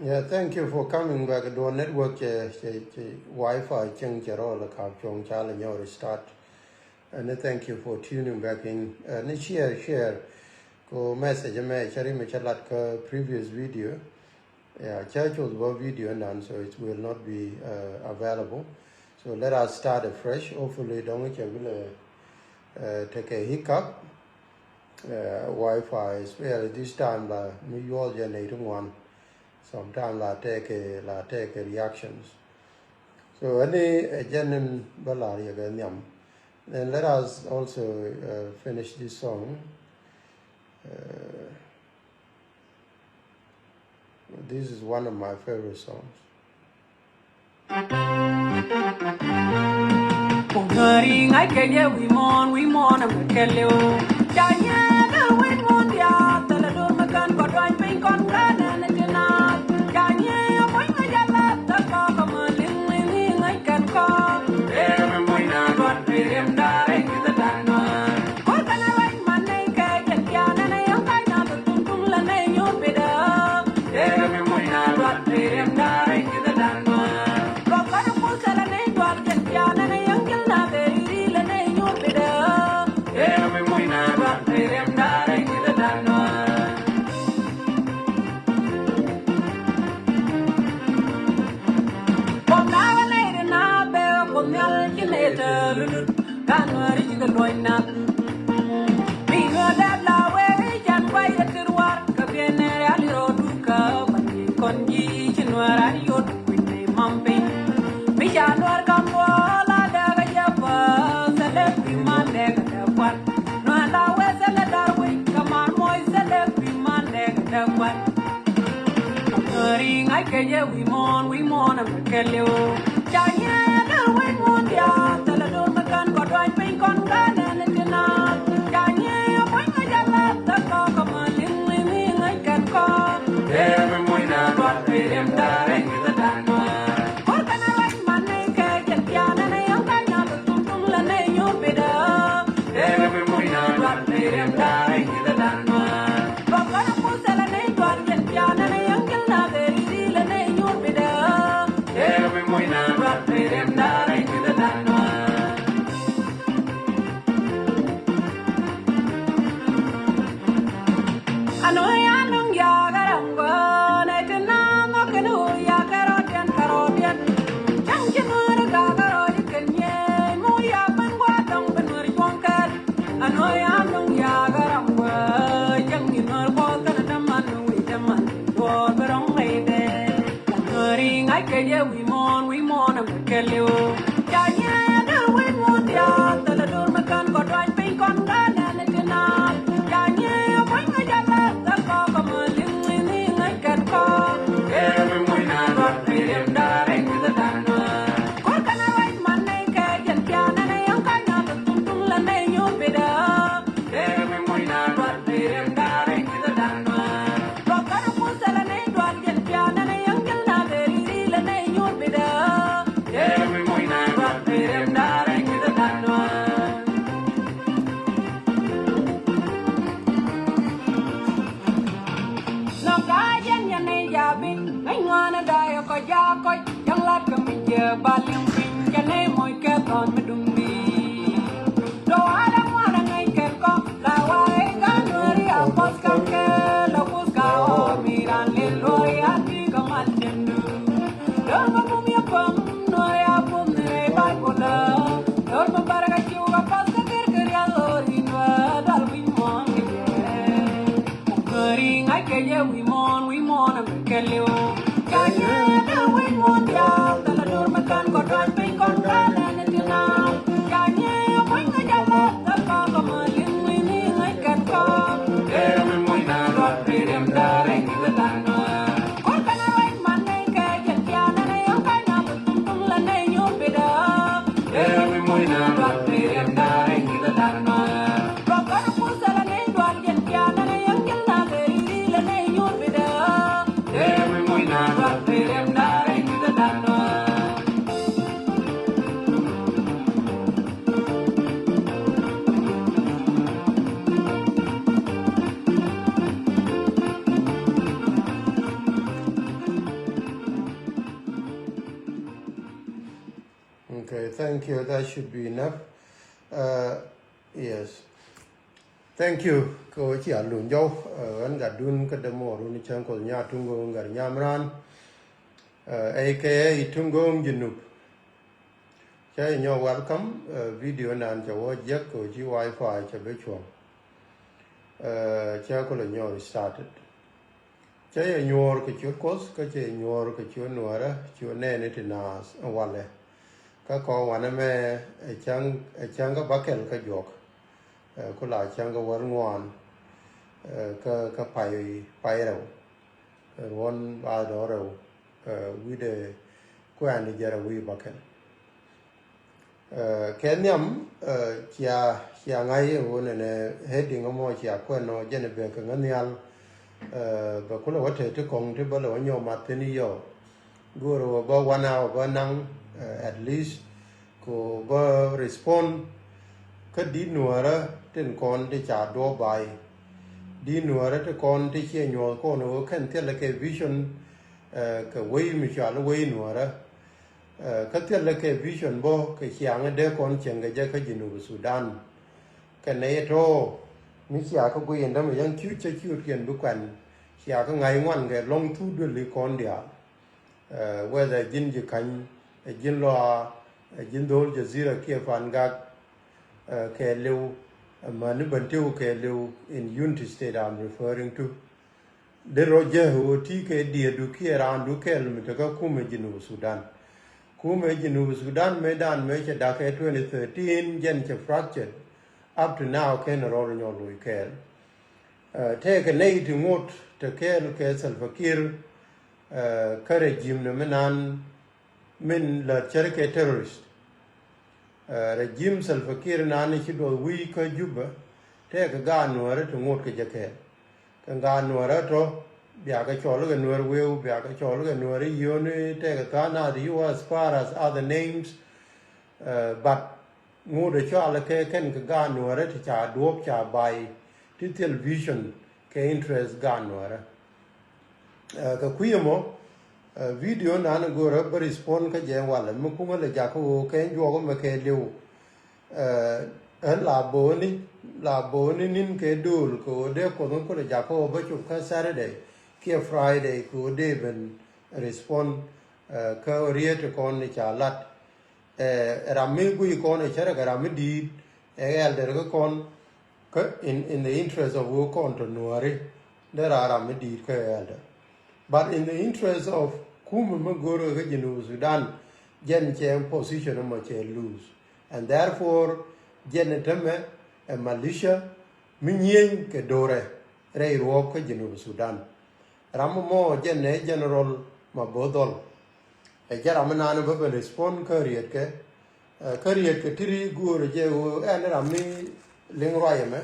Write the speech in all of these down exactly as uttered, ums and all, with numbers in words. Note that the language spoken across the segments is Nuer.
Yeah, thank you for coming back. Duɔn network cɛ, cɛ, cɛ wifi cieŋ cɛ rɔɔl kap cuɔ̱ŋ ca lɛ nyɔr start. And thank you for tuning back in. And share, share. Kɛ message mɛ cɛ ri mɛ cɛ lat kä previous video. Yeah, cɛ cuth bä video nan, so it will not be uh, available. So let us start afresh. Hopefully dɔŋ cɛ bi lɛ uh, tekɛ hiccup. Uh, wifi, especially this time la mi yuɔl jɛ nɛy ti ŋuan. Sometimes la tekɛ, la tekɛ reactions. So ɛni ɛ jɛn in bä lar yɛ kɛ nhiam. Then let us also uh, finish this song. Uh, this is one of my favorite songs. Kungari ngai kɛ yɛ wi̱i̱ muɔ̱ɔ̱n, wi̱i̱ muɔ̱ɔ̱n ɛmɛ kɛlɛ o. Ca nyɛ dee wi̱i̱ muɔ̱ɔ̱n diaal, thilɛ do̱r mi kän kɔ duany piny kɔn kän ɛn ti naath. Ca nyɛ puɔ̱ny mi jɛ lath thil kɔk ɛmɛ li̱ŋ li̱ŋ i̱ ŋäc kɛn kɔn. Rɛm mi muɔ̱ny na duat pi rɛm da̱a̱ rɛy ji̱ thil da̱a̱ nuaar. Kor kɛn a rac man nɛy kɛ jɛn kian ɛn a yɔ̱ŋ ka̱ny na bi tum tum la nɛy nyuur pidä. Rɛm mi muɔ̱ny na duat pi rɛm da̱a̱ rɛy ji̱ thil da̱a̱ nuaar. Kor kɛn a puɔ̱th thilɛ nɛy duat jɛn kian ɛn a yɔ̱ŋ ji̱l na bɛ ri̱i̱ la nɛy nyuur pidä. Rɛm mi muɔ̱ny na duat pi rɛm da̱a̱ rɛy ji̱ thil da̱a̱ nuaar. Kuɔth na wä nɛy ri na bɛ Kuoth Nhial ci nɛy te lutut. Ka nuääri ci kɛ luɔ̱ny nath. Mi nuäär dɛp la wee can guay rɛ tir war. Kä biɛn nɛy rial i̱ rɔɔdu kä kuan ji̱ kɔn ji̱ ci nuäär an yot kui̱ nɛy mam piny. Mi ca nuäär kam buɔɔl a dɛk a jɛ päth thilɛ kui̱ man dɛk a dɛk kuan. Nuäär la wee thilɛ dar wi̱c kä man muɔc thilɛ kui̱ man dɛk a dɛk kuan. Ri ŋa̱c kɛ jɛ wi̱i̱ muɔ̱ɔ̱n, wi̱i̱ muɔ̱ɔ̱n ɛmɛ kɛlɛ o. Ca nyɛ dee wi̱i̱ muɔ̱ɔ̱n diaal, thilɛ do̱r mi kän kɔ duany piny kɔn kän ɛn ti naath. Ca nyɛ puɔ̱ny mi jɛ lath thil kɔk ɛmɛ li̱ŋ li̱ŋ i̱ ŋäc kɛn kɔn. Rɛm mi muɔ̱ny na duat pi rɛm da̱a̱ rɛy ji̱ thil da̱a̱ nuaar. Kor kɛn a rac man nɛy kɛ jɛn kian ɛn a yɔ̱ŋ ka̱ny na bi tum tum la nɛy nyuur pidä. Rɛm mi muɔ̱ny na duat pi rɛm da̱a̱ rɛy ji̱ thil da̱a̱ nuaar. Kɔk kɔn a puɔ̱th thilɛ nɛy dual jɛn pian ɛn a yɔ̱ŋ ji̱l na bɛ ri̱i̱ la nɛy nyuur pidä. Rɛm mi muɔ̱ny na dual pi rɛm da̱a̱ rɛy ji̱ thil da̱a̱ nuaar. Anɔ ya nɔŋ ya kɛ ram gɔaa nɛ ti na mɔ kɛn ɣöö ya kɛ rɔɔdiɛn kɛ rɔɔdiɛn. Cäŋ ci nuäär ka kɛ rɔɔdi kɛn yɛɛny mi wä ya ben gua̱a̱r dɔŋ bi nuäär cuɔ̱ŋ kɛɛl. Anɔ ya nɔŋ ya kɛ ram gɔaa cäŋ ci nuäär kuɔth kɛn däman wi̱i̱ däman kuɔth bi rɔ̱ŋ rɛy dee. Nuääri ŋa̱c kɛ jɛ wi̱i̱ muɔ̱ɔ̱n, wi̱i̱ muɔ̱ɔ̱n ɛmɛ kɛlɛ o. Ca nyɛ dee wi̱i̱ muɔ̱ɔ̱n diaal, thilɛ do̱r mi kän kɔ duany piny kɔn kän ɛn ti naath. Ca nyɛ puɔ̱ny mi jɛ lath thil kɔk ɛmɛ li̱ŋ li̱ŋ i̱ ŋäc kɛn kɔn. Rɛm mi muɔ̱ny na duat pi rɛm da̱a̱ rɛy ji̱ thil da̱a̱ nuaar. Kor kɛn a rac man nɛy kɛ jɛn pian ɛn a yɔ̱ŋ ka̱ny na bi tum tum la nɛy nyuur pidä. Rɛm mi muɔ̱ny na duat pi rɛm da̱a̱ rɛy ji̱ thil da̱a̱ nuaar. Kɔk kɛn a puɔ̱th thilɛ nɛy dual jɛn pian ɛn a yɔ̱ŋ ji̱l na bɛ ri̱i̱ ri̱i̱ la nɛy nyuur pidä. Rɛm mi muɔ̱ny na dual pi rɛm da̱a̱ rɛy ji̱ thil da̱a̱ nuaar. Nɔk daa jɛn yɛn nɛy jabi ŋäc ŋuan a daa yɛ kɔc jaak kɔc. Cäŋ lat kä mi jiɛ ba liŋ piny cɛ nɛy moc kɛ thɔn mi duŋ mi. Dɔwaar a ŋuan a ŋäc kɛn kɔ la wa i̱ ka nuääri a puɔth kaŋ kɛ la wuth ka ɣɔr mi ran lil luɔri a ti kä mal cɛn du. Dɔr ma bum yɛ päm nuääri a bum ni rɛy Baibol. Dɔr ma barɛ ka ciw ka path kä gir kɛ rial ɣɔr in wä dal wi̱ny muɔ̱ɔ̱n kɛ jɛ. Nuääri ŋa̱c kɛ jɛ wi̱i̱ muɔ̱ɔ̱n, wi̱i̱ muɔ̱ɔ̱n ɛmɛ kɛlɛ o. Ca nyɛ dee wi̱i̱ muɔ̱ɔ̱n diaal, thilɛ do̱r mi kän kɔ duany piny kɔn kän ɛn ti naath. Ca nyɛ puɔ̱ny mi jɛ lath thil kɔk ɛmɛ li̱ŋ li̱ŋ i̱ ŋäc kɛn kɔn. Rɛm mi muɔ̱ny na duat pi rɛm da̱a̱ rɛy ji̱ thil da̱a̱ nuaar. Kor kɛn a rac man nɛy kɛ jɛn pian ɛn a yɔ̱ŋ ka̱ny na bi tum tum la nɛy nyuur pidä. Rɛm mi muɔ̱ny na duat pi rɛm da̱a̱ rɛy ji̱ thil da̱a̱ nuaar. Kɔk kɔn a puɔ̱th thilɛ nɛy dual jɛn pian ɛn a yɔ̱ŋ ji̱l na bɛ ri̱i̱ ri̱i̱ la nɛy nyuur pidä. Rɛm mi muɔ̱ny na Okay, thank you. That should be enough. Uh, yes. Thank you. Kɛ ɣöö cia luny jɔw, uh, ɣän gatdun kä dämuɔɔrun cäŋ Kuɔth Nyaat Tuŋ Go̱o̱ŋ Gat Nyam Raan, uh, A K A Tuŋ Go̱o̱ŋ Junub. Cä yɛ nyɔk welcome, uh, video nan cɛ wä jiäk kɛ ɣöö ci wifi cɛ bi cuɔ̱ŋ. Uh, cä kulɛ nyɔk started. Cä yɛ nyuɔɔr kɛ ciöt Kuɔth, kä cä yɛ nyuɔɔr kɛ ciöt Nuäärä, ciöt nɛɛni ti naath ɛn walɛ. Kä kɔn wanɛ mɛ ɛ cäŋ, ɛ cäŋ kä bäkɛl kä juɔk. Ɛ, ku la cäŋ kä wäl ŋuan, ɛ, kä, kä pay, pay rɛw. Ɛ, ruɔ̱n ba dɔ̱ rɛw, ɛ, wi̱cdɛ kuɛɛn di jɛrɛ wi̱i̱ bäkɛl. Ɛ, kɛ nhiam, ɛ, cia, cia ŋa̱c i̱ ɣöö nɛnɛ heading ɛmɔ cia kuɛn ɔ jɛn ɛ bɛ kɛ ŋä nhial, ɛ, bɛ kulɛ wä te ti kɔŋ ti bä lɛ wä nyɔk mat thi̱n i̱ yɔ. Go̱o̱rɛ wä bä one hour bä naŋ, ɛ, at least, kɛ ɣöö bä respond kä di̱t Nuäärä tin kɔn ti ca duɔ̱ɔ̱p bay. Di̱t Nuäärä ti kɔn ti ciɛ nyuɔ̱th kɔn ɣöö kɛn thilɛ kɛ vision, ɛ, kɛ wei mi cɔal i̱ wei Nuäärä. Ɛ, kä thilɛ kɛ vision bä kɛ ciaŋ i̱ dee kɔn cieŋ kɛ jɛ kä Junub Sudan. Kɛ nɛy ɛ tɔ̱ mi cia kä guiy in dämɛ yäŋ ciöt cä ciötkiɛn bi kuɛn, cia kä ŋa̱c ŋuan kɛ lɔ̱ŋ thuk duëli kɔn diaal. Ɛ, whether ɛ ji̱n ji̱ ka̱ny, ɛ ji̱n lɔaa, ɛ ji̱n dho̱l Jazira kiɛ Pangak, ɛ, kɛɛliw, ɛ, mäni Bentiu kɛɛliw in Unity State I'm referring to. Dee rɔ jɛ ɣöö ti kɛ diɛɛdu kiɛ raandu kɛl mi tekä kumɛ Junub Sudan. Kumɛ Junub Sudan mëëdan mëë cɛ da̱k kɛ twenty thirteen, jɛn cɛ fractured. Up to now kɛn rɔ nyɔk loc kɛɛl. Ɛ, tëëkɛ nɛy ti ŋot te kɛɛl kɛ Salva Kiir, ɛ, kä regime ni mi nan min lät cär kɛ terrorist. Ɛ, regime Salva Kiir nani ci duɔth wi̱i̱ kä Juba, tëëkɛ gaat Nuäärä ti ŋot kɛ jɛ kɛɛl. Kɛ gaat Nuäärä tɔ, bia kɛ cɔl kɛ Nuäär Wëëu, bia kɛ cɔl kɛ Nuäär Yio̱o̱ni, tëëkɛ tha̱a̱ŋ nath U as far as other names. Ɛ, but ŋot ɛ cɔal kɛ kɛn kɛ gaat Nuäärä ti ca duɔ̱ɔ̱p ca bay, ti thil vision kɛ interest gaat Nuäärä. Ɛ, kɛ kui̱ ɛmɔ, ɛ, video nan go̱o̱rä bä respond kä jɛ walɛ mi kuŋä lɛ jakä ɣöö kɛ juɔk mɛ kɛ liw. Ɛ, ɣän la bo̱o̱ni, la bo̱o̱ni ni̱n kɛ do̱o̱l kɛ ɣöö dee Kuoth ŋä kulɛ jakä ɣöö bä cop kä Saturday kiɛ Friday kɛ ɣöö dee ben respond, ɛ, kä riet kɔn ni ca lat. Ɛ, ram mi guiy kɔn ɛ cärɛ kɛ ram mi di̱i̱t, ɛ, elder kä kɔn, kä in, in the interest of wä kɔn tɔ Nuääri, dee raa ram mi di̱i̱t kä elder. But in the interest of kumɛ mi go̱o̱r kɛ kä Junub Sudan, jɛn cɛ position ɛmɔ cɛ lose. And therefore, jɛn ɛ tämɛ ɛ militia mi nyieny kɛ do̱rɛ rɛy ruɔ̱ɔ̱p kä Junub Sudan. Ram ɛmɔ jɛn ɛ General Mabor Dhol. Ɛ jɛ ram mi naan bä ben respond kä rietkɛ. Ɛ, kä rietkɛ ti ri guur jɛ ɣöö ɛn ram mi liŋ ruac ɛmɛ.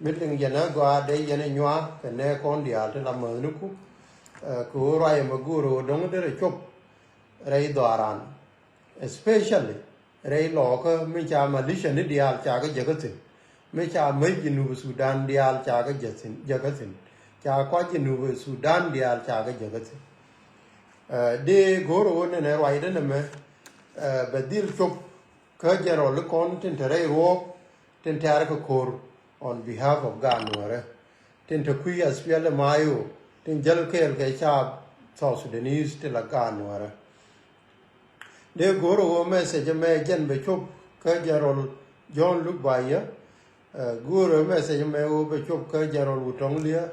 Mi liŋ jɛ nɛ gɔaa dee yɛn ɛ nyuaa kɛ nɛ kɔn diaal ti la mäthniku. Ɛ, kɛ ɣöö ruac ɛmɛ guur ɣöö dɔ̱ŋ derɛ cop rɛy dhɔaaran. Especially rɛy lɔɔkä mi ca militia ni diaal ca kɛ jäkä thi̱n. Mi ca mäc Junub Sudan diaal ca kɛ jɛ thi̱n, jäkä thi̱n. Ca kɔc Junub Sudan diaal ca kɛ jäkä thi̱n. Ɛ, dee go̱o̱r ɣöö nɛnɛ ruacdä nɛmɛ, ɛ, bɛ dhil cop kä general kɔn tin te rɛy ruɔ̱ɔ̱k tin tɛ̈r kɛ ko̱r on behalf of gaat Nuäärä. Tin te kui̱ SPLM-IO tin jäl kɛɛl kɛ caap South Sudanese ti la gaat Nuäärä. Dee go̱o̱r ɣöö message ɛmɛ jɛn bɛ cop kä General John Luk Bayɛ. Ɛ, go̱o̱r ɣöö message ɛmɛ ɣöö bɛ cop kä General Wutɔŋ Liɛ.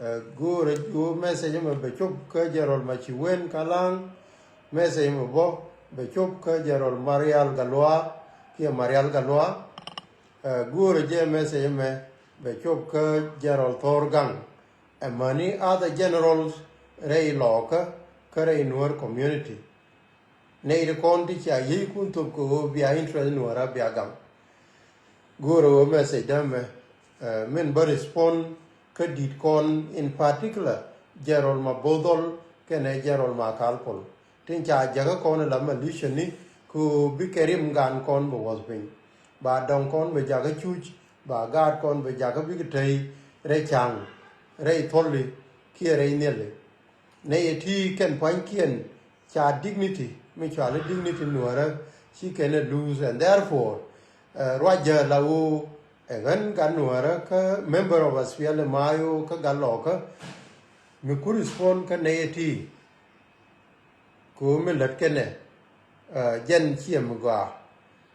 Ɛ, go̱o̱r ɣöö message ɛmɛ bɛ cop kä General Maci Wen Kalaŋ. Message ɛmɛ bä bɛ cop kä General Marial Galua kiɛ Marial Galua. Ɛ, go̱o̱r jɛ message ɛmɛ bɛ cop kä General Thor Gaŋ. Ɛ mäni other generals rɛy lɔɔkä kä rɛy Nuer community. Nɛy ti kɔn ti cia yiëëckun thop kɛ ɣöö bia interest Nuäärä bia gaŋ. Go̱o̱rɛ ɣöö message dämɛ, ɛ, min bä respond kä di̱t kɔn, in particular General Mabor Dhol kɛnɛ General Makal Pol. Tin ca jäkä kɔn la militia ni kɛ ɣöö bikɛ rim gan kɔn bɛ wäth piny. Ba dɔŋ kɔn bɛ jakä cuc, ba gaat kɔn bɛ jakä bikɛ tey rɛy ca̱ŋ, rɛy tholi kiɛ rɛy nhiali. Nɛy ɛ ti kɛn pua̱nykiɛn ca dignity, mi cɔali dignity Nuäärä, Ci kɛn ɛ lose, and therefore, uh, ruacä la ɣöö ɛ ɣän gat Nuäärä kä member of SPLM-IO kä gat Lɔɔkä, mi ku respond kä nɛy ɛ ti, ku mi lät kɛnɛ, uh, jɛn ciɛ mi gɔaa.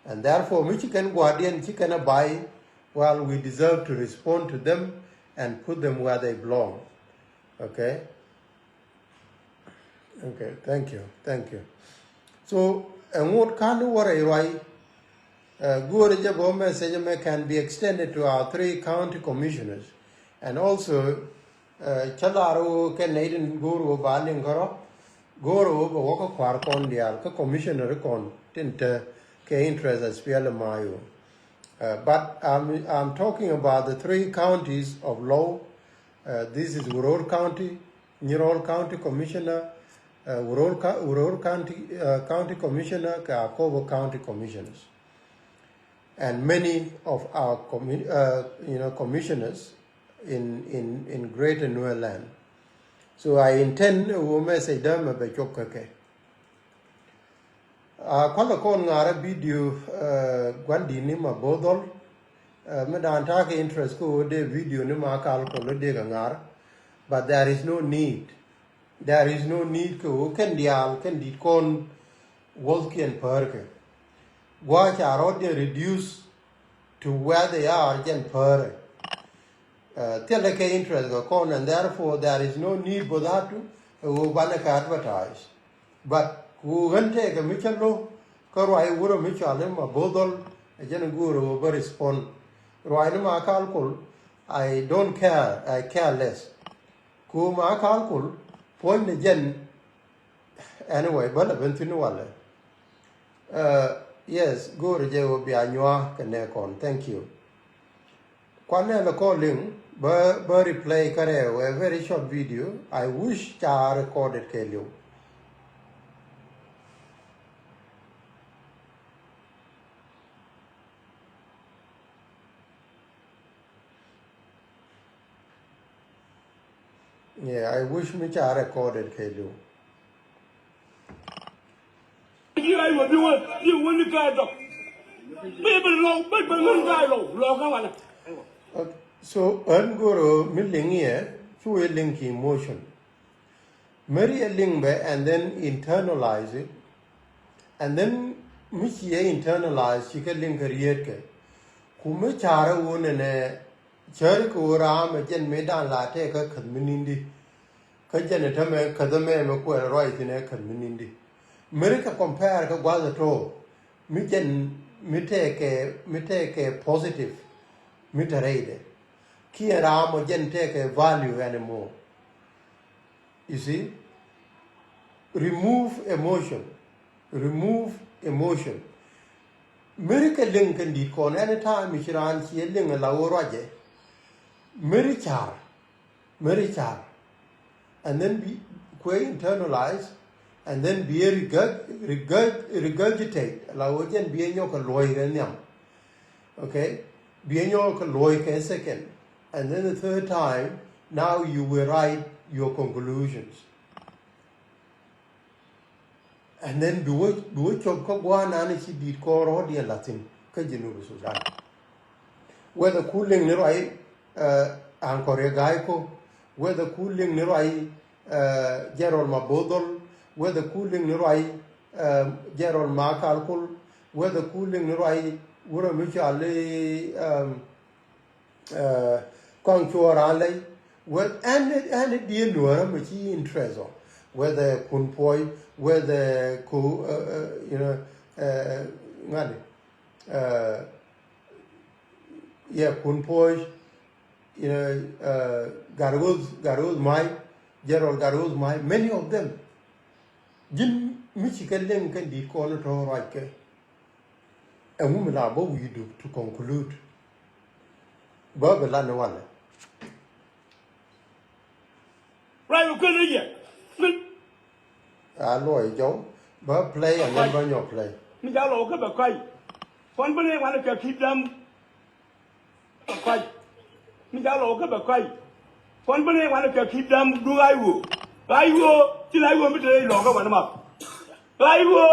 And therefore, mi ci kɛn gua̱a̱rdiɛn ci kɛn ɛ bay, well, we deserve to respond to them and put them where they belong. Okay? Okay, thank you, thank you. So, ɛ ŋot ka̱n wä rɛy ruac, uh, go̱o̱rɛ jɛ bä message mɛ can be extended to our three county commissioners. And also, uh, cä lar wä kɛ nɛy tin go̱o̱r wä ba liŋ kärɔ, go̱o̱r wä bɛ wä kä kua̱r kɔn diaal, kä commissioner kɔn tin te kɛ interest SPLM-IO. Uh, but I'm, I'm talking about the three counties of Lou. Uh, this is Uror County, Nyirol County Commissioner, uh, Uror, Co- Uror County, uh, County Commissioner, kɛ Akobo County Commissioners, and many of our commu- uh, you know, commissioners in, in, in Greater Nuer Land. So I intend wä message dä mɛ bɛ cop kä kɛ. A kualɛ kɔn ŋa̱rä video, uh, gua̱n di̱t ni Mabor Dhol. Uh, mi dan ta̱a̱ kɛ interest kä ɣöö dee video ni Makal Kuol dee kɛ ŋa̱r. But there is no need. There is no need kɛ ɣöö kɛn diaal kɛn di̱t kɔn wuɔ̱thkiɛn päär kɛ. Gua̱a̱ ca rɔ̱diɛn reduce to where they are jɛn päärɛ. Uh, thilɛ kɛ interest kɛ kɔn, and therefore there is no need bä that to ɛ ɣöö banɛ kɛ advertise. But ku ɣän tëëkɛ mi cä lo̱k kä ruac wurɛ mi cɔal i̱ Mabor Dhol, ɛ jɛn go̱o̱rɛ ɣöö bä respond. Ruac ni Makal Kuol, I don't care, I care less. Ku Makal Kuol puɔ̱nydɛ jɛn. Anyway, bä lɛ ben thi̱n walɛ. Uh, yes, go̱o̱rɛ jɛ ɣöö bia nyua̱a̱ kɛ nɛ kɔn. Thank you. Kuanɛ lɛ kɔn liŋ bä, bä replay kärɛ wee very short video. I wish ca recorded kɛ liw. Yeah, I wish mi ca recorded kɛ liw. Okay. So ɣän go̱o̱rä mi liŋ yɛ, cu yɛ liŋ kɛ emotion. Meri yɛ liŋ bɛ and then internalize it. And then mi ci yɛ internalize ci kɛ liŋ kɛ rietkɛ. Ku mi carɛ wun ɛnɛ cäri kɛ wun raam ɛ jɛn mi dan la tɛk kä käth mi nindi. Kä jɛn ɛ tämɛ käth ɛmɛ mi kuɛl ruac thin ɛ käth mi nindi. Meri kɛ compare kɛ gua̱th ɛ to̱ mi jɛn mi tɛkɛ, mi tɛkɛ positive mi te rɛydɛ. Kiɛ raam ɔ jɛn tɛkɛ value anymore. You see? Remove emotion. Remove emotion. Meri kɛ liŋ kɛn di̱t kɔn, anytime ci raan ci liŋ la wä ruacɛ. Meri car. Meri car. And then bi kuɛ internalize. And then bi regurg, regurg, regurgitate. La wä jɛn bi nyɔk kɛ luɔy rɛ nhiam. Okay? Bi nyɔk kɛ luɔy kɛ second. And then the third time, now you will write your conclusions. And then bi wä, bi wä cop kä gua̱a̱ nani ci di̱t kɔn rɔ̱diɛn la thin kä Junub Sudan. Whether ku liŋ ni ruac, uh, Ankɔr yɛ ga̱a̱c ko, whether ku liŋ ni ruac, uh, General Mabor Dhol, whether ku liŋ ni ruac, uh, General Makal Kuol, whether ku liŋ ni ruac wurɛ mi cɔal i̱, um, uh, Kɔaŋ Cuɔl Ranlɛy, whether any, any diɛ Nuäärä mi ci interest ɔ, whether Kun Puɔy, whether ku, uh, uh, you know, uh, ŋa̱ni, uh, yeah, Kun Puɔy, you know, uh, Gatwuoth, Gatwuoth May, General Gatwuoth May, many of them. Ji̱n mi ci kɛ liŋ kɛn di̱t kɔn tɔ̱ ruac kɛ. Ɛŋu mi la bä wi̱i̱du to conclude? Bä bi la ni walɛ. Ruac bi kuën ni yɛ. A luɔi jɔw bä play and then bä nyɔ play. Mi ca lɔ kä bɛ kɔc. Kɔn bi ni ŋuan kɛ kip dam. Bɛ kɔc. Mi ca lɔ kä bɛ kɔc. Kɔn bi ni ŋuan kɛ kip dam du ɣa̱c wuɔ. Ɣa̱c wuɔ. Ci ɣa̱c wuɔ mi te lɔ kä wan ma. Ɣa̱c wuɔ.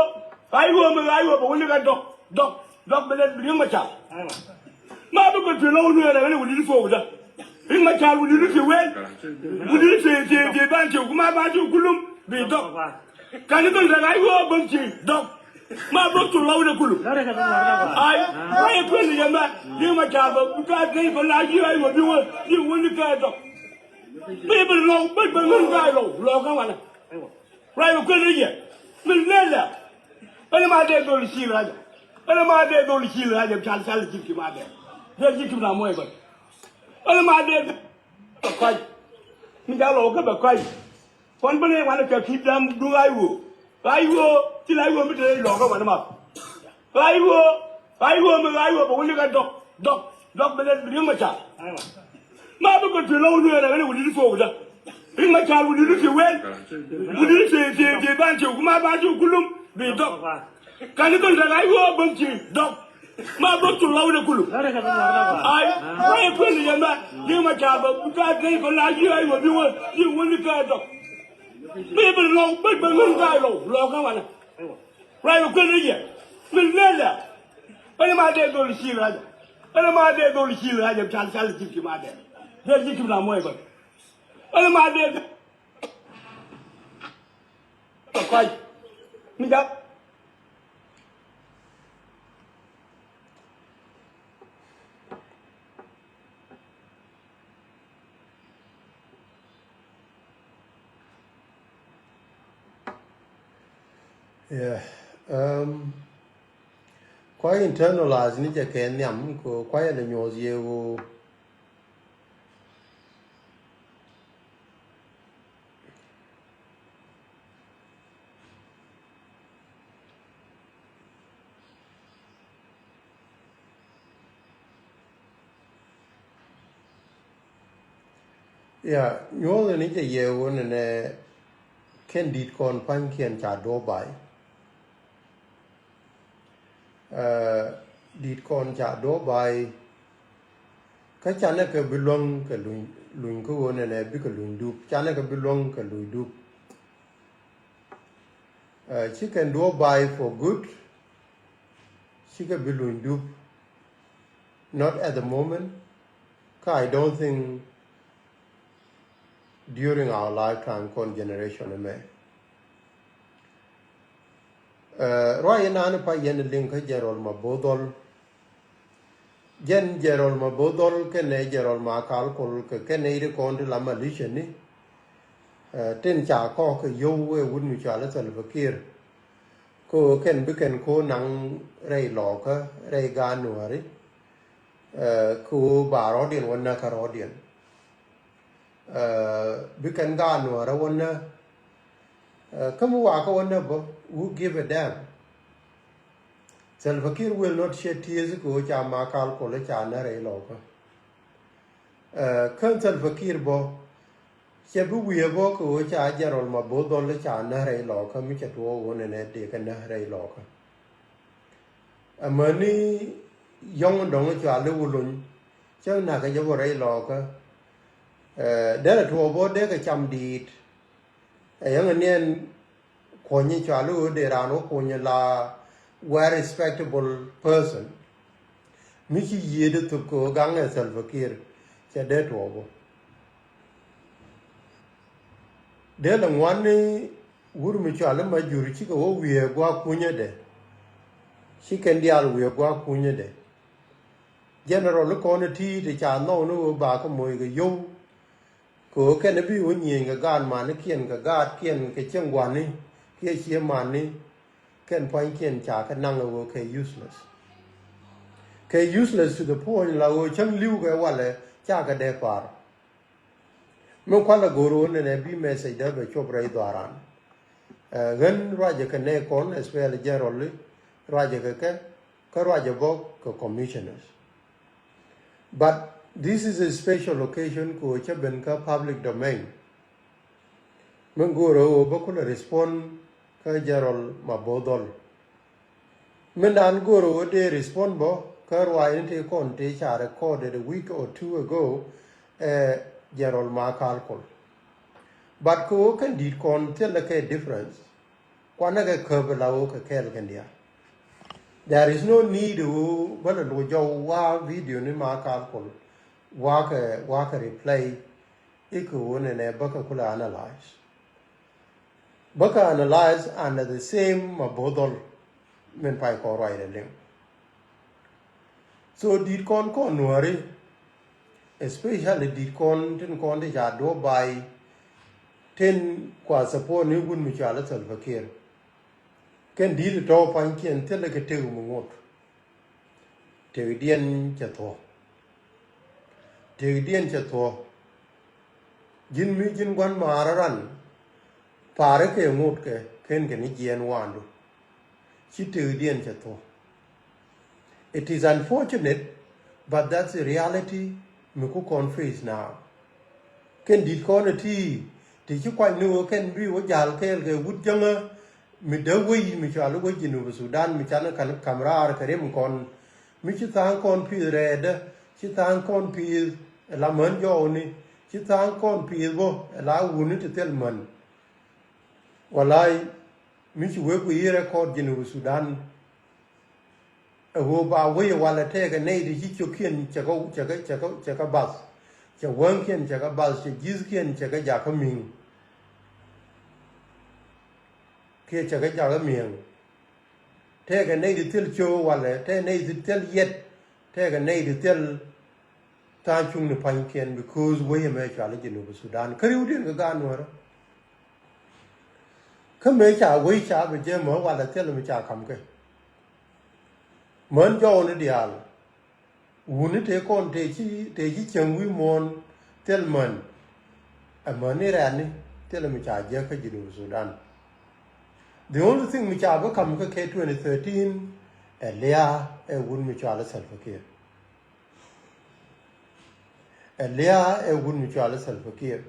Ɣa̱c ɣöö mi ɣa̱c ɣöö bɛ wä ni kɛ dɔk dɔk dɔk bɛ lɛ Riek Machar. Ma bi kɛ tuel ɣä wä nuɛɛr ɛ ɣän ɛ wä li̱t fook dä. Riek Machar wä li̱t ti weel. Wä li̱t ti ti ti ban ti ku ma ban ti kulum bi dɔk. Kani dhɔl dɛ ɣa̱c ɣöö bäm ti dɔk. Ma bäm ti lɔw dɛ kulum. Ay, ay kuel ni yɛ mɛ. Riek Machar bä bi ka gɛy bä la ji̱ ɣa̱c ɣöö bi wä bi wä ni kɛ dɔk. Bi bi lɔw bi bi ŋun ka lɔw lɔw kä wanɛ. Ruac bɛ kuën ni yɛ mi lɛl ɛ. Ɛn ma dee dhol ci ɣa̱cä. Ɛn ma dee dhol ci ɣa̱cä cal cal ji̱ ki ma dee. Dee ji̱ ki na muɔc bä. Ɛn ma dee bɛ kɔc. Mi ca lɔw kä bɛ kɔc. Kɔn bä ni wanɛ kɛ ki dam du ɣa̱c ɣöö ɣa̱c ɣöö ci ɣa̱c ɣöö mi te lɔw kä wanɛ ma. Ɣa̱c ɣöö ɣa̱c ɣöö mi ɣa̱c ɣöö bɛ wä ni kɛ dɔk dɔk dɔk bɛ lɛ Riek Machar. Ma bi kɛ tuel ɣä wä nuɛɛr ɛ ɣän ɛ wä li̱t fook dä. Riek Machar wä li̱t ti weel. Wä li̱t ti ti ti ban ti ku ma ban ti kulum bi dɔk. Kani dhɔl dɛ ɣa̱c ɣöö bäm ti dɔk. Ma bäm ti lɔw dɛ kulum. Ay, ay kuel ni yɛ mɛ. Riek Machar bä bi ka gɛy bä la ji̱ ɣa̱c ɣöö bi wä bi wä ni kɛ dɔk. Bi bi lɔw bi bi ŋun ka lɔw lɔw kä wanɛ. Ruac bɛ kuën ni yɛ mi lɛl ɛ. Ɛn ma dee dhol ci ɣa̱cä. Ɛn ma dee dhol ci ɣa̱cä cal cal ji̱ ki ma dee. Dee ji̱ ki na muɔc bä. Ɛn ma dee bɛ kɔc. Mi ca Yeah. Um, kuay internalize ni jɛ kɛ nhiam ko kuay ɛn nyuɔth yɛ ɣöö Ya, nyuɔ̱th ni jɛ yɛ ɣöö nɛnɛ kɛn di̱t kɔn pa̱nykiɛn ca duɔ̱ɔ̱p bay. Ɛ, di̱t kɔn ca duɔ̱ɔ̱p bay. Kä canɛ kɛ bi luäŋ kɛ luny, luny kä ɣöö nɛnɛ bikɛ luny dup. Canɛ kɛ bi luäŋ kɛ luny dup. Ɛ, ci kɛn duɔ̱ɔ̱p bay for good. Cikɛ bi luny dup. Not at the moment. Kä I don't think during our lifetime kɔn generation ɛmɛ. Ɛ, ruac inani pa yɛn liŋ kä General Mabor Dhol. Jɛn General Mabor Dhol kɛnɛ General Makal Kol kɛ kɛnɛ iri kɔn ti la militia ni. Ɛ, tin ca kɔk kɛ yio̱w ɛ wut mi cɔal i̱ Salva Kiir. Kɛ ɣöö kɛn bi kɛn ko̱ naŋ rɛy lɔɔkä rɛy gaat Nuääri. Ɛ, kɛ ɣöö ba rɔɔdiɛn wä näk kä rɔɔdiɛn. Ɛ, bi kɛn gaat Nuäärä wä näk. Ɛ, kä mi wakä wä näk bä, who give a damn? Salva Kiir will not shed tears kɛ ɣöö ca Makal Kol ca näk rɛy lɔɔkä. Ɛ, kä Salva Kiir bä, cɛ bi wiee bä kɛ ɣöö ca General Mabor Dhol ca näk rɛy lɔɔkä mi cɛ tuɔɔk ɣöö nɛnɛ dee kɛ näk rɛy lɔɔkä. Amäni yɔ̱ŋ dɔ̱ŋ cɔal i̱ Wuluny cä na̱k kɛ jɛ bä rɛy lɔɔkä. Ɛ, derɛ tuɔɔk bä dee kɛ cam di̱i̱t. Ɛ yɛn ɛ niɛn kuɔ̱ny cɔal i̱ ɣöö dee raan wä kuɔ̱ny la well respectable person. Mi ci yiëëdɛ thop kɛ ɣöö gaŋ ɛ Salva Kiir cɛ dee tuɔɔk bä. Dee lɛ ŋuan ni wur mi cɔal i̱ Majur cikɛ wä wiee gua̱a̱k kunyädɛ. Ci kɛn diaal wiee gua̱a̱k kunyädɛ. General i̱ kɔn i̱ ti̱i̱t i̱ ca nhɔw ni ɣöö ba kä moc kɛ yio̱w. Kɛ ɣöö kɛn i̱ bi wä nyieny kɛ gaat manikiɛn kɛ gaatkiɛn kɛ cieŋ gua̱ni kiɛ cie mani. Kɛn pua̱nykiɛn ca kɛ naŋ ɛ ɣöö kɛ useless. Kɛ useless to the point la ɣöö cäŋ li̱w kɛ walɛ ca kɛ dee pa̱a̱r. Mi kualɛ go̱o̱r ɣöö nɛnɛ bi message dee bɛ cop rɛy dhɔaaran. Ɛ, ɣän ruacɛ kɛ nɛy kɔn, especially generally, ruacɛ kɛ kɛ, kä ruacɛ bä kɛ commissioners. But this is a special occasion kɛ ɣöö cä ben kä public domain. Min go̱o̱rä ɣöö bä kulɛ respond kä General Mabor Dhol. Min dan go̱o̱rä ɣöö dee respond bä kä ruaacni tëë kɔn tëë ca recorded a week or two ago, ɛ General Makal Kol. But kɛ ɣöö kɛn di̱t kɔn thilɛ kɛ difference. Kuanɛ kɛ käp la ɣöö kɛ kɛɛl kɛn diaal. There is no need ɣöö bä lɛ loc jɔw wa video ni ma kal kol. Wakɛ, wakɛ replay. Ikɛ ɣöö nɛnɛ bä kɛ kulɛ analyze. Bä kɛ analyze under the same ma both dhɔl. Min pay kɔn ruacdɛ liŋ. So di̱t kɔn kɔn Nuääri, especially di̱t kɔn tin kɔn ti ca duɔ̱p bay, tin kua support ni wut mi cɔal i̱ Salva Kiir. Kɛn di̱t tɔ̱ pa̱nykiɛn thilɛ kɛ tëk mi ŋot. Tëkdiɛn cɛ thuɔ̱k. Tëkdiɛn cɛ thuɔ̱k. Ji̱n mi ji̱n gua̱n maarä ran, pa̱a̱rä kɛ ŋot kɛ ken kɛ ni jiɛɛn wa̱a̱ndu. Ci tëkdiɛn cɛ thuɔ̱k. It is unfortunate, but that's the reality mi ku kɔn face now. Kɛn di̱t kɔn ɛ ti, ti ci kuany ni ɣöö kɛn bi wä ja̱l kɛɛl kɛ wut jäŋä, mi däk wec mi cɔal i̱ wec Jinub Sudan mi canɛ ka̱n ka̱m raar kɛ rim kɔn, mi ci tha̱a̱ŋ kɔn pi̱i̱th rɛɛdä, ci tha̱a̱ŋ kɔn pi̱i̱th la män jɔɔkni, ci tha̱a̱ŋ kɔn pi̱i̱th bä la wutni ti thil män. Walay, mi ci wek wi̱i̱ rɛkɔɔd Jinub Sudan. Ɛ ɣöö ba wec walɛ tɛɛkɛ nɛy ti ci ciökiɛn cɛ kɛ, cɛ kɛ, cɛ kɛ, cɛ kɛ bath. Cɛ wäŋkiɛn cɛ kɛ bath, cɛ ji̱thkiɛn cɛ kɛ jakä mi̱ŋ. Kiɛ cɛ kɛ jakä mi̱eŋ. Tɛɛkɛ nɛy ti thil cio̱o̱k walɛ, tɛɛkɛ nɛy ti thil yɛt, tɛɛkɛ nɛy ti thil tha̱a̱ŋ cuŋni pa̱nykiɛn, because wec ɛmɛ cɔal i̱ Jinub Sudan. Kä ri̱wdiɛn kɛ gaat Nuäärä. Kä mëë ca wec ca bi jɛ mä walɛ thil mi ca ka̱m kɛ. Män jɔwni diaal. Wutni tëë kɔn tëë ci, tëë ci cäŋ wi̱i̱ muɔ̱ɔ̱n thil män. Ɛ mäni rɛ̈tni thil mi ca jiäk kä Jinub Sudan. The only thing mi ca bi ka̱m kä kɛ twenty thirteen, ɛ lia̱a̱ ɛ wut mi cɔal i̱ Salva Kiir. Ɛ lia̱a̱ ɛ wut mi cɔal i̱ Salva Kiir.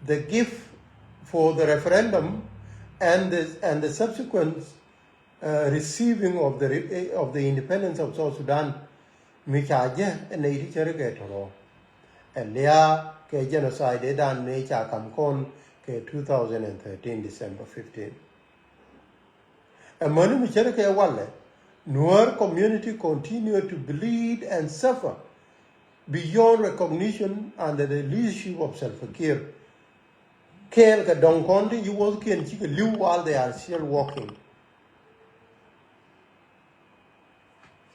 The gift for the referendum and the, and the subsequent, uh, receiving of the re-, of the independence of South Sudan, mi ca jɛ ɛ nɛy ti cärikɛ tɔ̱rɔ̱. Ɛ lia̱a̱ kɛ genocide ëëdan mëë ca ka̱m kɔn kɛ two thousand and thirteen December fifteen. Ɛ mäni mi cärikɛ walɛ, Nuer community continue to bleed and suffer beyond recognition under the leadership of Salva Kiir. Kɛɛl kɛ dɔ̱ŋ kɔn ti ci wuɔ̱thkiɛn cikɛ li̱w while they are still walking.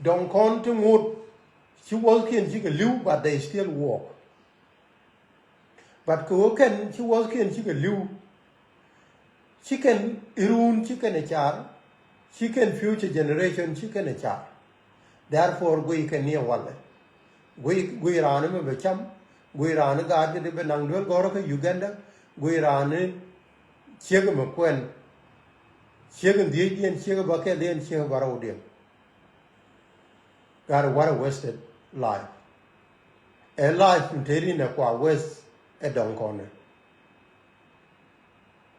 Dɔ̱ŋ kɔn ti ŋot ci wuɔ̱thkiɛn cikɛ li̱w, but they still walk. But kɛ ɣöö kɛn ci wuɔ̱thkiɛn cikɛ li̱w, ci kɛn iruun ci kɛn ɛ car, ci kɛn future generation ci kɛn ɛ car. Therefore guiy kɛn ni ɛ walɛ. Guiy, guiy raan mi bɛ cam, guiy raan gaat kɛ ti bɛ naŋ duel gɔ̱rä kä Uganda, guiy raan ciek mi kuɛn, ciek in dhiecdiɛn, ciek in bäkɛldiɛn, ciek in bärɔwdiɛn. Gat, what a wasted life. Ɛ life mi tëëdi nɛ kua waste ɛ dɔ̱ŋ kɔnɛ.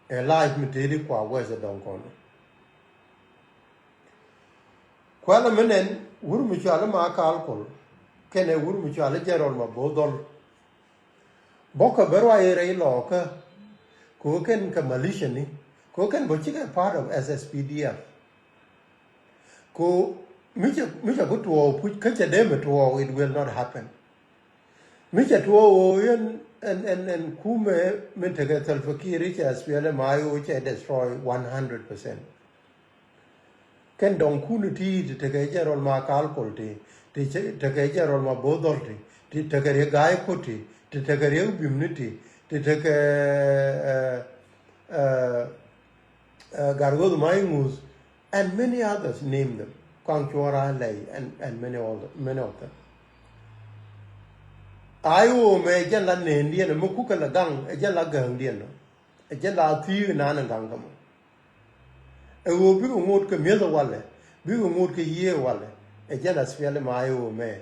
Ɛ life mi tëëdi kua waste ɛ dɔ̱ŋ kɔnɛ. Kuɛlɛ mi nɛn wur mi cuali ma kal kol kɛnɛ wur mi cuali General Mabor Dhol. Bɔkɛ bä ruac rɛy lɔɔkä. Kɛ ɣöö kɛn kɛ militia ni, kɛ ɣöö kɛn bä cikɛ part of S S P D F. Kɛ ɣöö mi cɛ, mi cɛ ku tuɔɔk puc kä cɛ dee mi tuɔɔk, it will not happen. Mi cɛ tuɔɔk ɣöö yɛn ɛn, ɛn, ɛn kumɛ mi tekɛ Salva Kiir cɛ S P L M I O cɛ destroy one hundred percent. Kɛn dɔ̱ŋ kun ti ti tekɛ General ma kal kol ti, ti tekɛ General Mabor Dhol ti, ti tekɛ Riek Gai Kot ti, ti tekɛ Riek Bim ni ti, ti tekɛ, eh, eh, eh, Gatwec Maŋuth, and many others, name them. Kuaŋ Cuɔr Alɛy, and, and many, all the, many of them. I O mɛ jɛn la nendiɛn mɛ kukɛ la gaŋ, ɛ jɛn la gäŋdiɛn nɔ, ɛ jɛn la thi̱i̱k nan ɛ gaŋ kä mɔ. Ɛ ɣöö bikɛ ŋot kɛ mi̱eth ɛ walɛ, bikɛ ŋot kɛ yiëë ɛ walɛ, ɛ jɛn a S P L M I O mɛ.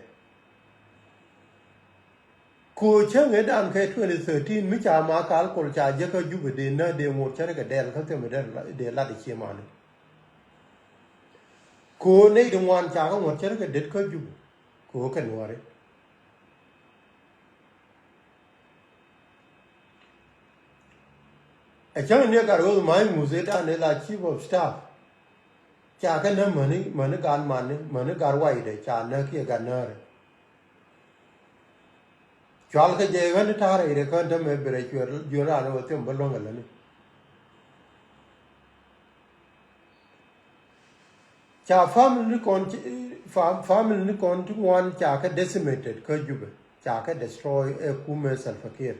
Kɛ ɣöö cäŋ ëëdan kɛ twenty thirteen mi ca ma kal kol ca jek kä Jubɛ dee nä dee ŋot cärikɛ dɛl kä thimɛ dee lat i̱ cie mani. Kɛ ɣöö nɛy ti ŋuan ca kä ŋot cärikɛ det kä Jubɛ kɛ ɣöö kɛ Nuääri. Ɛ cäŋ ni gat ɣöth ma̱a̱c ŋuth ëë dan ëë la chief of staff. Ca kɛ näk mäni, mäni gat mani, mäni gat waydɛ, ca näk kiɛ gat näärɛ. Cual kɛ jɛ ɣän ta̱a̱ rɛy rɛ kään tämɛ bi rɛ cuɛ juɛ raan ɛ wä thiom bä luäŋ ɛ läni. Ca family ni kɔn, fam-, family ni kɔn ti ŋuan ca kɛ decimated kä Jubɛ, ca kɛ destroy ɛ kumɛ Salva Kiir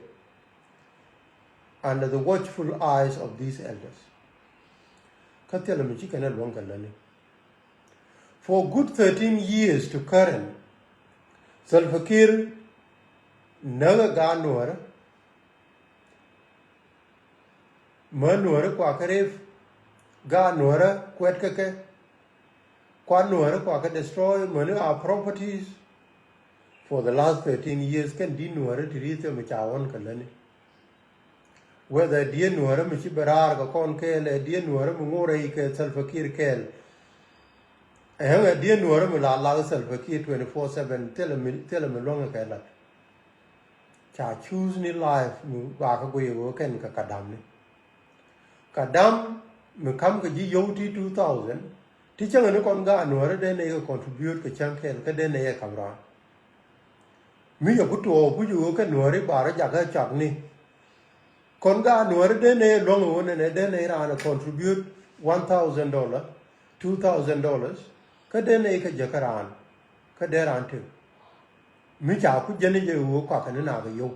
under the watchful eyes of these elders. Kä thilɛ mi ci kɛn ɛ luäŋ kɛ läni. For good thirteen years to current, Salva Kiir näk ɛ gaat Nuäärä, mä Nuäärä kua kɛ rep, gaat Nuäärä kuɛt kɛ kɛ, kuat Nuäärä kua kɛ destroy, mäni a properties. For the last thirteen years kɛn di̱t Nuäärä ti ri̱th thiom ca ɣɔn kɛ läni. Whether diet Nuäärä mi ci bɛ raar kɛ kɔn kɛɛl, ɛ diet Nuäärä mi ŋo̱r rɛy kɛ Salva Kiir kɛɛl. Ɛŋ ɛ diet Nuäärä mi la lak Salva Kiir twenty four seven, thilɛ mi, thilɛ mi luäŋ kɛ lat. Ca choose ni life mi gɔaa kä guiy ɣöö kɛn kɛ ka dam ni. Ka dam mi kam kɛ ji̱ yio̱w ti two thousand, ti cäŋ ni kɔn gaat Nuäärä dee nɛy kɛ contribute kɛ cäŋ kɛɛl kä dee nɛy kɛ kam raan. Mi yɛ ku tuɔɔk kuc ɣöö kɛ Nuääri ba rɔ jakä cak ni. Kɔn gaat Nuääri dee nɛy luäŋ ɣöö nɛnɛ dee nɛy raan ɛ contribute one thousand dollar, two thousand dollars, kä dee nɛy kɛ jäkä raan, kä dee raan tëk. Mi ca ku jäni jɛ ɣöö kuakɛ ni nak kɛ yio̱w.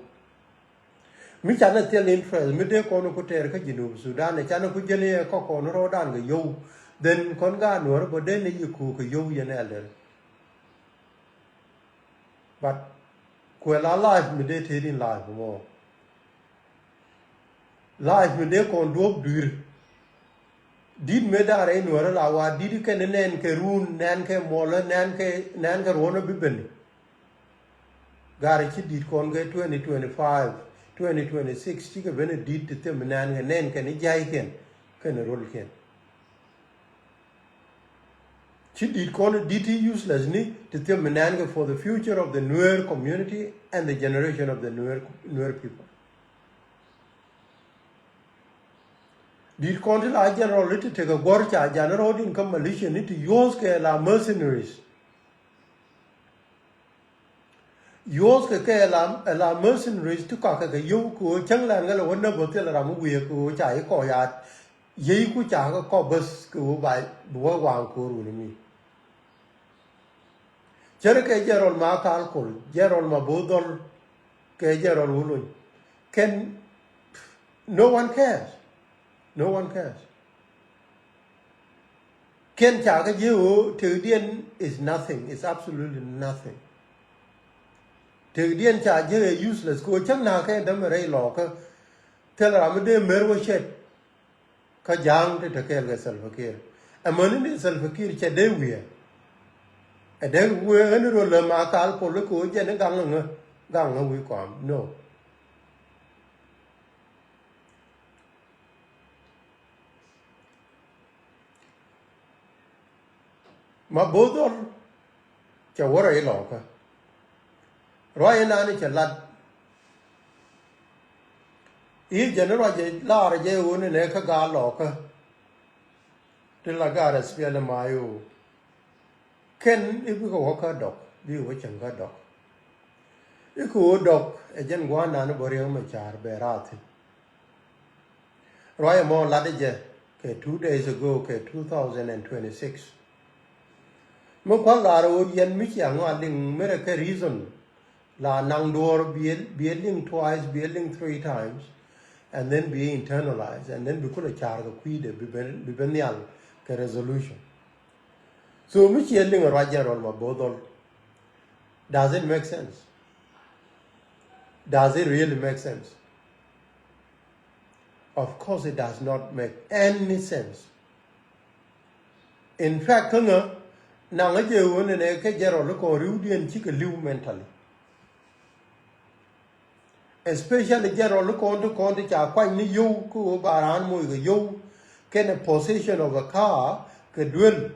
Mi canɛ thil interest mi dee kɔn ku tɛɛr kä Jinub Sudan, ɛ canɛ ku jäni ɛ kɔk kɔn rɔɔdan kɛ yio̱w. Then kɔn gaat Nuääri bä dee nɛy yɛ ku kɛ yio̱w yɛn elder. But kuɛ la life mi dee tëëd in life mɔ. Life mi dee kɔn duɔ̱p dui̱r. Di̱t mëë da̱ŋ rɛy Nuäärä la wa di̱t kɛn nɛn kɛ run, nɛn kɛ muɔlä, nɛn kɛ, nɛn kɛ ruɔ̱n bi ben. Garɛ ci di̱t kɔn kɛ twenty twenty-five, twenty twenty-six, cikɛ ben di̱t ti thim nɛn kɛ nɛn kɛn jia̱ckiɛn kɛn rulkiɛn. Ci di̱t kɔn di̱t ti useless ni ti thim nɛn kɛ for the future of the Nuer community and the generation of the Nuer, Nuer people. Di̱t kɔn ti la general ni ti tekɛ guɔ̱r ca general in kä militia ni ti yuɔ̱th kɛ la mercenaries. Yuɔ̱th kɛ kɛ la, la mercenaries ti kɔakɛ kɛ yio̱w kɛ ɣöö cäŋ lɛn kɛ lɛ wä näp bä thil ram mi wiee kɛ ɣöö ca yi kɔk yaat. Yiey ku ca kɛ kɔk bäth kɛ ɣöö ba bi wä waŋ ko̱o̱r wuni mi. Cärɛ kɛ General Makal Kol, General Mabothol, kɛ General Wulony. Kɛn, no one cares. No one cares. Kɛn ca kɛ jiɛ ɣöö tekdiɛn is nothing, is absolutely nothing. Tekdiɛn ca jiɛ ɛ useless kɛ ɣöö cäŋ na̱a̱k kɛ dämɛ rɛy lɔɔkä. Thil ram mi dee mer wä cɛt. Kä ja̱a̱ŋ ti te kɛɛl kɛ Salva Kiir. Ɛmäni ni Salva Kiir cɛ dee wiee. Ɛ dee wiee ɣän rol lä Makal Kol kɛ ɣöö jɛn i̱ gaŋ ŋä, gaŋ ŋä wi̱i̱ kɔam. No. Mabothol cɛ wä rɛy lɔkä. Ruac inani cɛ lat. I̱ jɛn ruac jɛ laarä jɛ ɣöö ni nɛ kä gaat lɔkä. Ti la gaat SPLM-IO. Kɛn i̱ bikɛ wä kä dɔk, bikɛ wä cäŋ kä dɔk. I̱ kɛ ɣöö dɔk ɛ jɛn gua̱a̱r nani bä Riek Machar bɛ raar thi̱n. Ruac ɛmɔ latdä jɛ kɛ two days ago kɛ two thousand and twenty-six. Mi kua̱r lar ɣöö yɛn mi cia ŋɔak liŋ mi rɛ kɛ reason la naŋ duɔ̱ɔ̱r biɛ, biɛ liŋ twice, biɛ liŋ three times, and then biɛ internalize, and then bi kulɛ ca̱r kɛ kui̱dɛ bi ben, bi ben nhial kɛ resolution. So mi ciɛ liŋ ruac General Mabothol, does it make sense? Does it really make sense? Of course it does not make any sense. In fact, kä ŋä naŋ ɛ jɛ ɣöö nɛnɛ kɛ General kɔn ri̱wdiɛn cikɛ li̱w mentally. Especially General kɔn ti kɔn ti ca kuany ni yio̱w kä ɣöö ba raan moc kɛ yio̱w kɛnɛ possession of a car kɛ duel.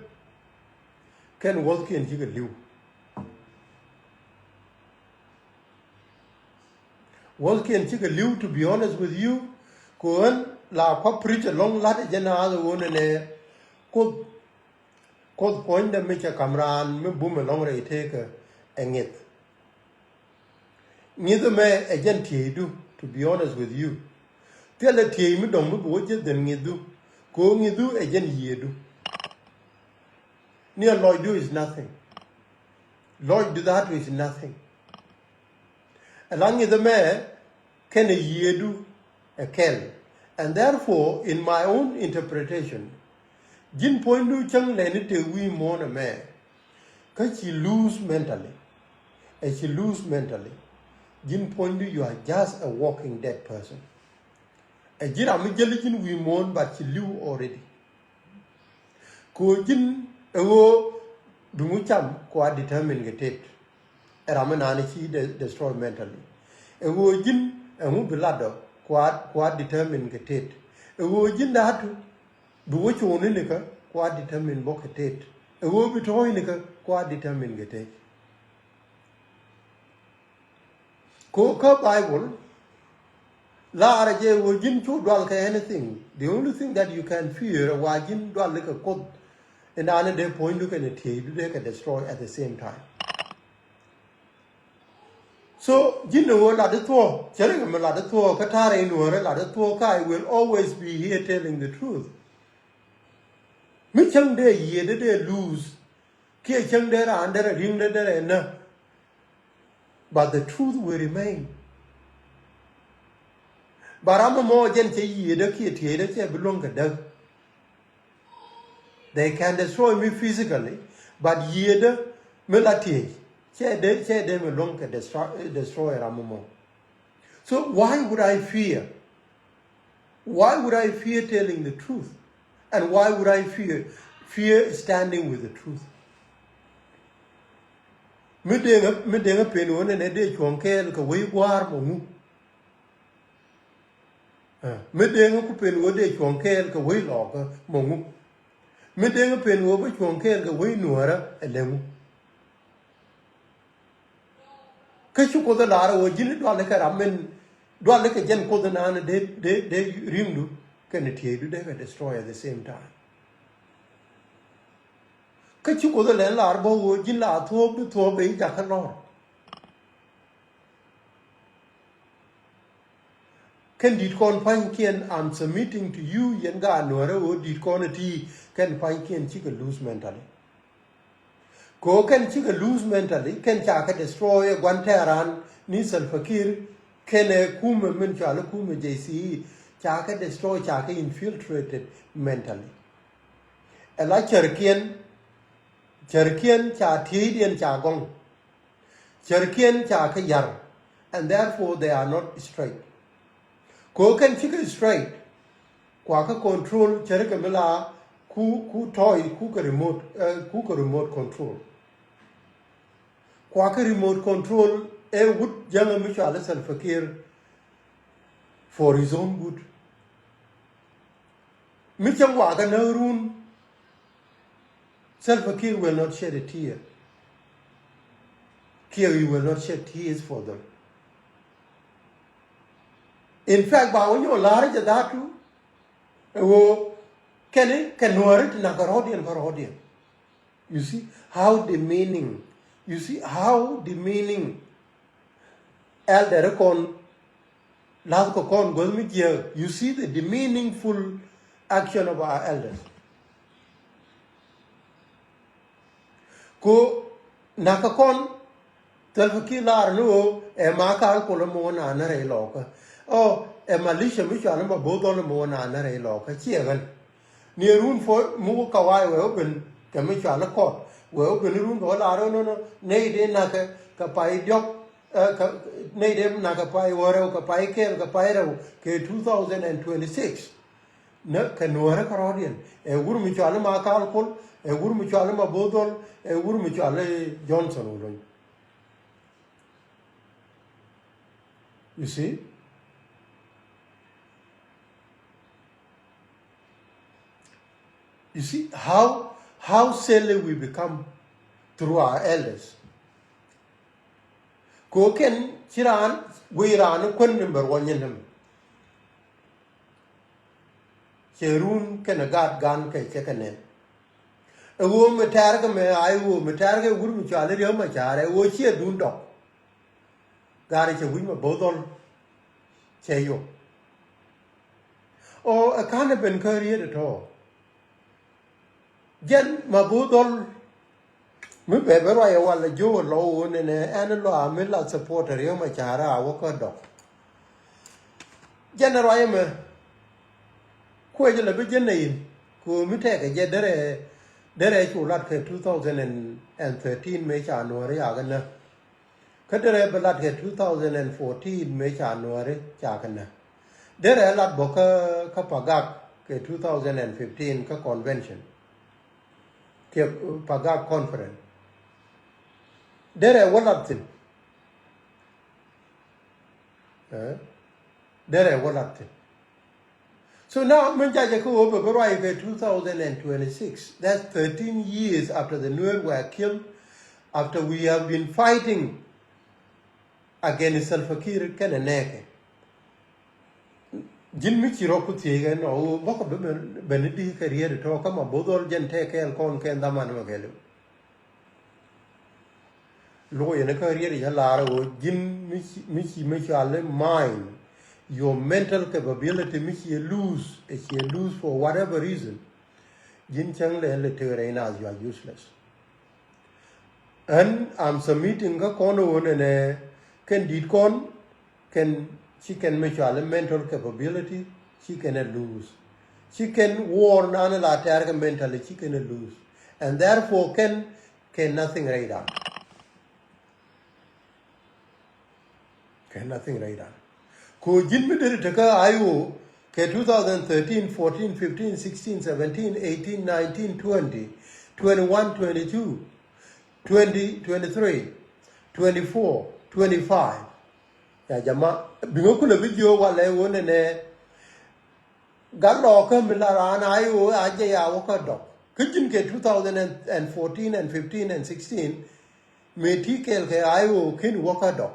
Kɛn wuɔ̱thkiɛn cikɛ li̱w. Wuɔ̱thkiɛn cikɛ li̱w, to be honest with you, kɛ ɣän La kua preach ɛlɔ̱ŋ la̱t ɛ jɛn a ɣöö nɛnɛ Kuoth, Kuoth puɔ̱nydɛ mi cɛ ka̱m raan mi bum ɛlɔ̱ŋ rɛy tekä ɛ ŋi̱th. Ŋi̱th ɛmɛ ɛ jɛn tieydu, to be honest with you. Thilɛ tiey mi dɔ̱ŋ mi bi wä ji̱ dhil ŋi̱thdu. Kɛ ɣöö ŋi̱thdu ɛ jɛn yiëëdu. Ni a lɔcdu is nothing. Lɔcdu that is nothing. Ɛ la ŋi̱th ɛmɛ kɛnɛ yiëëdu ɛ kɛl. And therefore, in my own interpretation, ji̱n puɔ̱nydu cäŋ lɛni tëë wi̱i̱ muɔ̱ɔ̱n ɛmɛ, kä ci lose mentally. Ɛ ci lose mentally. Ji̱n puɔ̱nydu, you are just a walking dead person. Ɛ ji̱ ram mi jäli ji̱n wi̱i̱ muɔ̱ɔ̱n, but ci li̱w already. Kɛ ɣöö ji̱n ɛ ɣöö bi ŋu cam kua determine kɛ tet. Ɛ ram mi naan ci de-, destroy mentally. Ɛ ɣöö ji̱n ɛŋu bi lat ɔ kua, kua determine kɛ tet. Ɛ ɣöö ji̱n da̱a̱tu bi wä cuuni nikä kua determine bä kɛ tet. Ɛ ɣöö bi tɔ̱ɔ̱c nikä kua determine kɛ tet. Ko kä Bible laarɛ jɛ ɣöö ji̱n cu dual kɛ anything. The only thing that you can fear ɛ wa ji̱n dual kɛ Kuoth. Indan dee puɔ̱nydu kɛnɛ tieydu dee kɛ destroy at the same time. So ji̱n ɛ ɣöö lat di thuɔ̱k, cɛ ri kɛ mi lat di thuɔ̱k kä ta̱rɛ in wärä lat di thuɔ̱k kä I will always be here telling the truth. Mi cäŋ dee yiëëdä dee lose kiɛ cäŋ dee raan derɛ ri̱ŋdä derɛ nä. But the truth will remain. But ram ɛmɔ jɛn cɛ yiëëdä kiɛ tieydä cɛ bi luäŋ kɛ däk. They can destroy me physically, but yiëëdä mi la tiey cɛ dee, cɛ dee mi luäŋ kɛ destroy, destroy ram ɛmɔ. So why would I fear? Why would I fear telling the truth? And why would I fear, fear standing with the truth? Mi deŋä, mi deŋä pen ɣöö nɛnɛ dee cuɔ̱ŋ kɛɛl kɛ wec gua̱a̱r mɔ ŋu? Ɛ, mi deŋä ku pen ɣöö dee cuɔ̱ŋ kɛɛl kɛ wec lɔɔkä mɔ ŋu? Mi deŋä pen ɣöö bä cuɔ̱ŋ kɛɛl kɛ wec nuäärä ɛ lɛ ŋu? Kä ci Kuoth ɛ lar ɛ ɣöö ji̱n duali kɛ ram min, duali kɛ jɛn Kuoth ɛ naan dee, dee, dee ri̱ŋdu kɛnɛ tieydu dee kɛ destroy at the same time. Kä ci Kuoth ɛ lɛn lar bä ɣöö ji̱n la thuɔ̱ɔ̱p bi thuɔ̱ɔ̱p ɛ i̱ jakä lɔr. Kɛn di̱t kɔn pa̱nykiɛn, I'm submitting to you, yɛn gaat nuäärä ɣöö di̱t kɔn ɛ ti kɛn pa̱nykiɛn cikɛ lose mentally. Kɛ ɣöö kɛn cikɛ lose mentally, kɛn ca kɛ destroy ɛ gua̱n tɛ̈ran ni Salva Kiir kɛnɛ kumɛ min cɔal i̱ kumɛ J C E, ca kɛ destroy, ca kɛ infiltrated mentally. Ɛ la cärkiɛn, cärkiɛn ca tieydiɛn ca gɔŋ. Cärkiɛn ca kɛ yar, and therefore they are not straight. Kɛ ɣöö kɛn cikɛ straight, kua kɛ control cärkɛ mi la ku, ku toy, ku kɛ remote, eh, ku kɛ remote control. Kua kɛ remote control ɛ wut jäŋä mi cɔal i̱ Salva Kiir for his own good. Mi cäŋ wakä näk run, Salva Kiir will not shed a tear. Kiir, he will not shed tears for them. In fact, ba wä nyɔk la̱r jɛ dhatu ɛ ɣöö kɛn kɛ nuääri ti nak kärɔ̱diɛn, kärɔ̱diɛn. You see how demeaning, you see how demeaning elder kɔn, lath kɛ kɔn guäth mi jiääk. You see the demeaningful action of our elders. Ko nak kɛ kɔn, Salva Kiir lar ni ɣöö ɛ ma kal kol mi wä naan ni rɛy lɔkä. Ɔ, ɛ militia mi cɔal ni ma bo̱o̱th dhɔl mi wä naan ni rɛy lɔkä. Ciɛ ɣän. Ni ɛ run puɔ̱ mi wä kawai wee wä ben kɛ mi cɔal ni kɔt. Wee wä ben run kɛ wä lar ɣän nɔnɔ nɛy dee nakɛ kɛ pay diɔ̱k, ɛ, kɛ, nɛy dee nakɛ pay wä rɛw, kɛ pay kɛl, kɛ pay rɛw kɛ two thousand and twenty-six. Nä kɛ nuäärä kärɔ̱diɛn. Ɛ wur mi cɔal ni ma kal kol, ɛ wur mi cɔal ni ma bo̱o̱th dhɔl, ɛ wur mi cɔal ni Johnson Olony. You see? You see how, how silly we become through our elders. Ko kɛn ci raan, guiy raan ni kuän ni bɛ ruɔny ni nɛmɛ. cɛ run kɛnɛ gaat gan kɛ cɛ kɛ nɛn. Ɛ ɣöö mi tɛ̈r kɛ mɛ a i̱ ɣöö mi tɛ̈r kɛ wur mi cɔal i̱ Riek Machar ɛ ɣöö ciɛ duun dɔk. Gaat cɛ wi̱c Mabo̱o̱th Dhɔl cɛ yop. Ɔ ɛ ka̱n ɛ ben kä riet ɛ tɔ̱. Jɛn Mabo̱o̱th Dhɔl mi bɛ bɛ ruac ɛ wal ɛ jiök ɛ lɔw ɣöö nɛnɛ ɛn ɛ lɔaa mi la support ɛ Riek Machar a wä kä dɔk. Jɛn ɛ ruac ɛmɛ kuec lɛ bi jɛn ɛ in kɛ ɣöö mi tɛkɛ jɛ derɛ derɛ cu lat kɛ two thousand and thirteen mëë ca Nuääri a kɛ nä. Kä derɛ bi lat kɛ two thousand and fourteen mëë ca Nuääri ca kɛ nä. Derɛ lat bä kä kä Pagak kɛ two thousand and fifteen kä convention kiɛ Pagak conference. Derɛ wä lat thi̱n. Ɛ? Derɛ wä lat thi̱n. So now mi jacɛ kä ɣöö bɛ bä ruac kɛ two thousand and twenty-six. That's thirteen years after the Nuer were killed, after we have been fighting against Salva Kiir kɛnɛ nɛɛkɛ. Ji̱n mi ci rɔ ku thiec kɛ nɔ ɣöö bäkɛ bä ben i̱di kɛ riet tɔ̱ kä Mabo̱o̱th Dhɔl jɛn tɛk kɛɛl kɔn kɛn dhaman mɛ kɛɛliw. Lo̱k yɛn kä riet i̱ cä lar ɣöö ji̱n mi ci mi cɔal i̱ mind, your mental capability mi ci lose ɛ ci lose for whatever reason. Ji̱n cäŋ lɛ lɛ tëë rɛy naath, you are useless. Ɣän I'm submitting kä kɔn ɣöö nɛnɛ kɛn di̱t kɔn kɛn ci kɛn mi cɔal i̱ mental capability ci kɛn ɛ lose. Ci kɛn wuɔɔr nan la tɛ̈r kɛ mentally ci kɛn ɛ lose. And therefore kɛn kɛn nothing rɛy dan. Kɛn nothing rɛy dan. Kɛ ɣöö ji̱n mi deri tekä I O kɛ two thousand thirteen, fourteen, fifteen, sixteen, seventeen, eighteen, nineteen, twenty, twenty-one, twenty-two, twenty, twenty-three, twenty-four, twenty-five. Ya jama, biŋä kulɛ bi jiö walɛ ɣöö nɛnɛ gat lɔɔkä mi la raan a i̱ ɣöö a jɛ ya wä kä dɔk. Kä ji̱n kɛ two thousand and fourteen and fifteen and sixteen, mëë ti kɛɛl kɛ a i̱ ɣöö ken wä kä dɔk.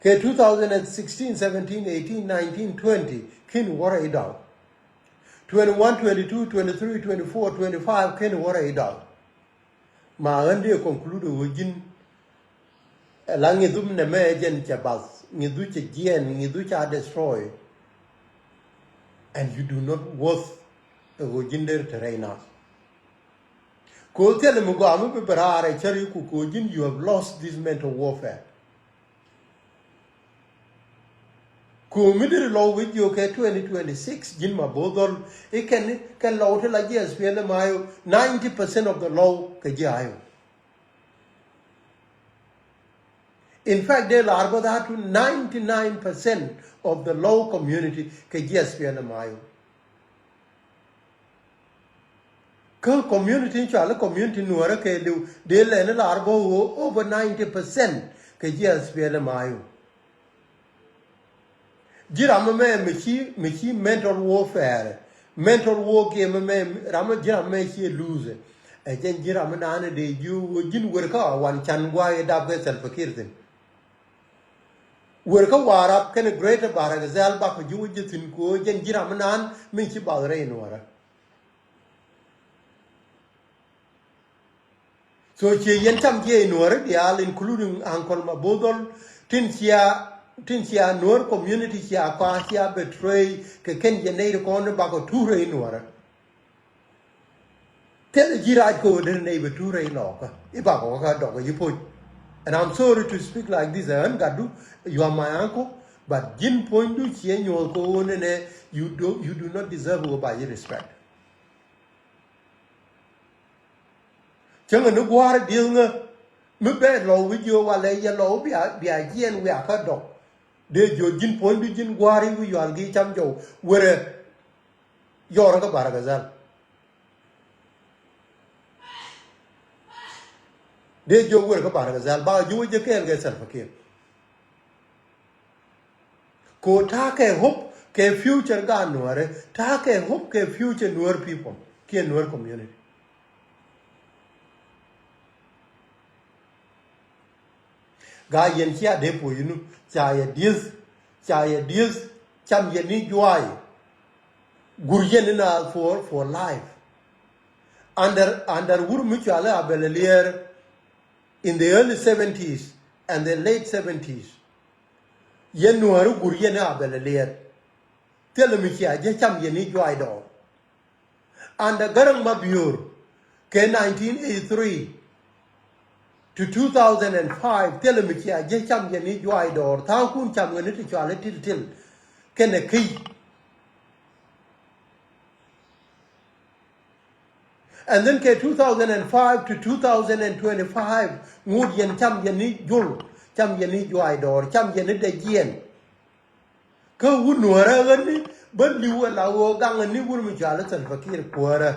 Kɛ two thousand and sixteen, seventeen, eighteen, nineteen, twenty ken wä rɛy dɔk. Twenty-one, twenty-two, twenty-three, twenty-four, twenty-five ken wä rɛy dɔk. Ma ɣän dee conclude ɣöö ji̱n ɛ la ŋi̱dhu nɛmɛ jɛn cɛ bath, ŋi̱dhu cɛ jiɛɛn, ŋi̱dhu ca destroy. And you do not worth ɛ ɣöö ji̱n der te rɛy naath. Kɛ ɣöö thilɛ mi gɔaa mi bi bɛ raar ɛ cär i̱ ku kɛ ɣöö ji̱n you have lost this mental warfare. Kɛ ɣöö mi deri lɔw wi̱c jiök kɛ twenty twenty-six ji̱n Mabo̱o̱th Dhɔl i̱ kɛn kɛn lɔw ti la ji̱ S P L M I O, ninety percent of the lɔw kɛ ji̱ I O. In fact dee lar bä that to ninety-nine percent of the Lou community kɛ ji̱ S P L M I O. Kä community in cɔal i̱ community Nuäärä kɛɛliw dee lɛn i̱ lar bä ɣöö over ninety percent kɛ ji̱ S P L M I O. Ji̱ ram ɛmɛ mi ci mi ci mental warfare, mental war game ɛmɛ ram ji̱ ram ɛmɛ ci lose. Ɛ jɛn ji̱ ram ɛnan dee ji̱ ɣöö ji̱n wër kä wan can gua̱a̱c ɛ dap kɛ Salva Kiir thi̱n. Wër kä Warap kɛnɛ Greater Bahr el Ghazal bakɔ ji̱ wä ji̱ thi̱n kɛ ɣöö jɛn ji̱ ram ɛnan mi ci bath rɛy Nuäärä. So ciɛ yɛn cam jiɛ in Nuäärä diaal, including Uncle Mabothol, tin cia tin cia Nuäär community cia kɔa cia betray kɛ kɛn jɛ nɛy ti kɔn bakɔ tuur rɛy Nuäärä. Thilɛ ji̱ rac kɛ ɣöö dee nɛy bɛ tuur rɛy Lɔɔkä i̱ bakɔ kä dɔk ɛ ji̱ poc. And I'm sorry to speak like this, ɛ ɣän gatdu, you are my uncle, but ji̱n puɔ̱nydu ciɛ nyuɔ̱th kɛ ɣöö nɛnɛ, you do, you do not deserve ɣöö ba ji̱ respect. Cäŋɛ ni gua̱a̱r dieth ŋä mi bɛ Lɔu wi̱c jiö walɛ yɛ Lɔu bia bia jiɛn wiakä dɔk. Dee jiö ji̱n puɔ̱nydu ji̱n gua̱a̱r i̱ wi̱c yual gi̱i̱ cam jɔw wërɛ yɔr kä Bahr el Ghazal. Dee jiö wërɛ kä Bahr el Ghazal ba jiö wä jɛ kɛɛl kɛ Salva Kiir. Ko ta̱a̱ kɛ hope kɛ future gaat Nuäärä, ta̱a̱ kɛ hope kɛ future Nuer people kiɛ Nuer community. Gaa yɛn cia dee puɔ̱nydu, ca yɛ dieth, ca yɛ dieth, cam yɛ ni juaay. Gur yɛn ni naath for, for life. Under, under wur mi cɔal i̱ Abel Alier in the early seventies and the late seventies. Yɛn Nuääri gur yɛn i̱ Abel Alier. Thilɛ mi cia jɛ cam yɛn i̱ juac dɔɔr. Under Garaŋ Mabior kɛ nineteen eighty-three to two thousand and five, thilɛ mi cia jɛ cam yɛn i̱ juac dɔɔr. Tha̱a̱ŋkun cam yɛn i̱ ti cɔal i̱ Tiltil kɛnɛ Ki̱y. And then kɛ two thousand and five to two thousand and twenty-five, ŋut yɛn cam yɛn i̱ jul, cam yɛn i̱ juac dɔɔr, cam yɛn i̱ dɛ jiɛn. Kä wut Nuäärä ɣän ni bä li̱w ɛ la ɣöö gaŋ ɛ ni wut mi cɔal i̱ Salva Kiir kuäärä.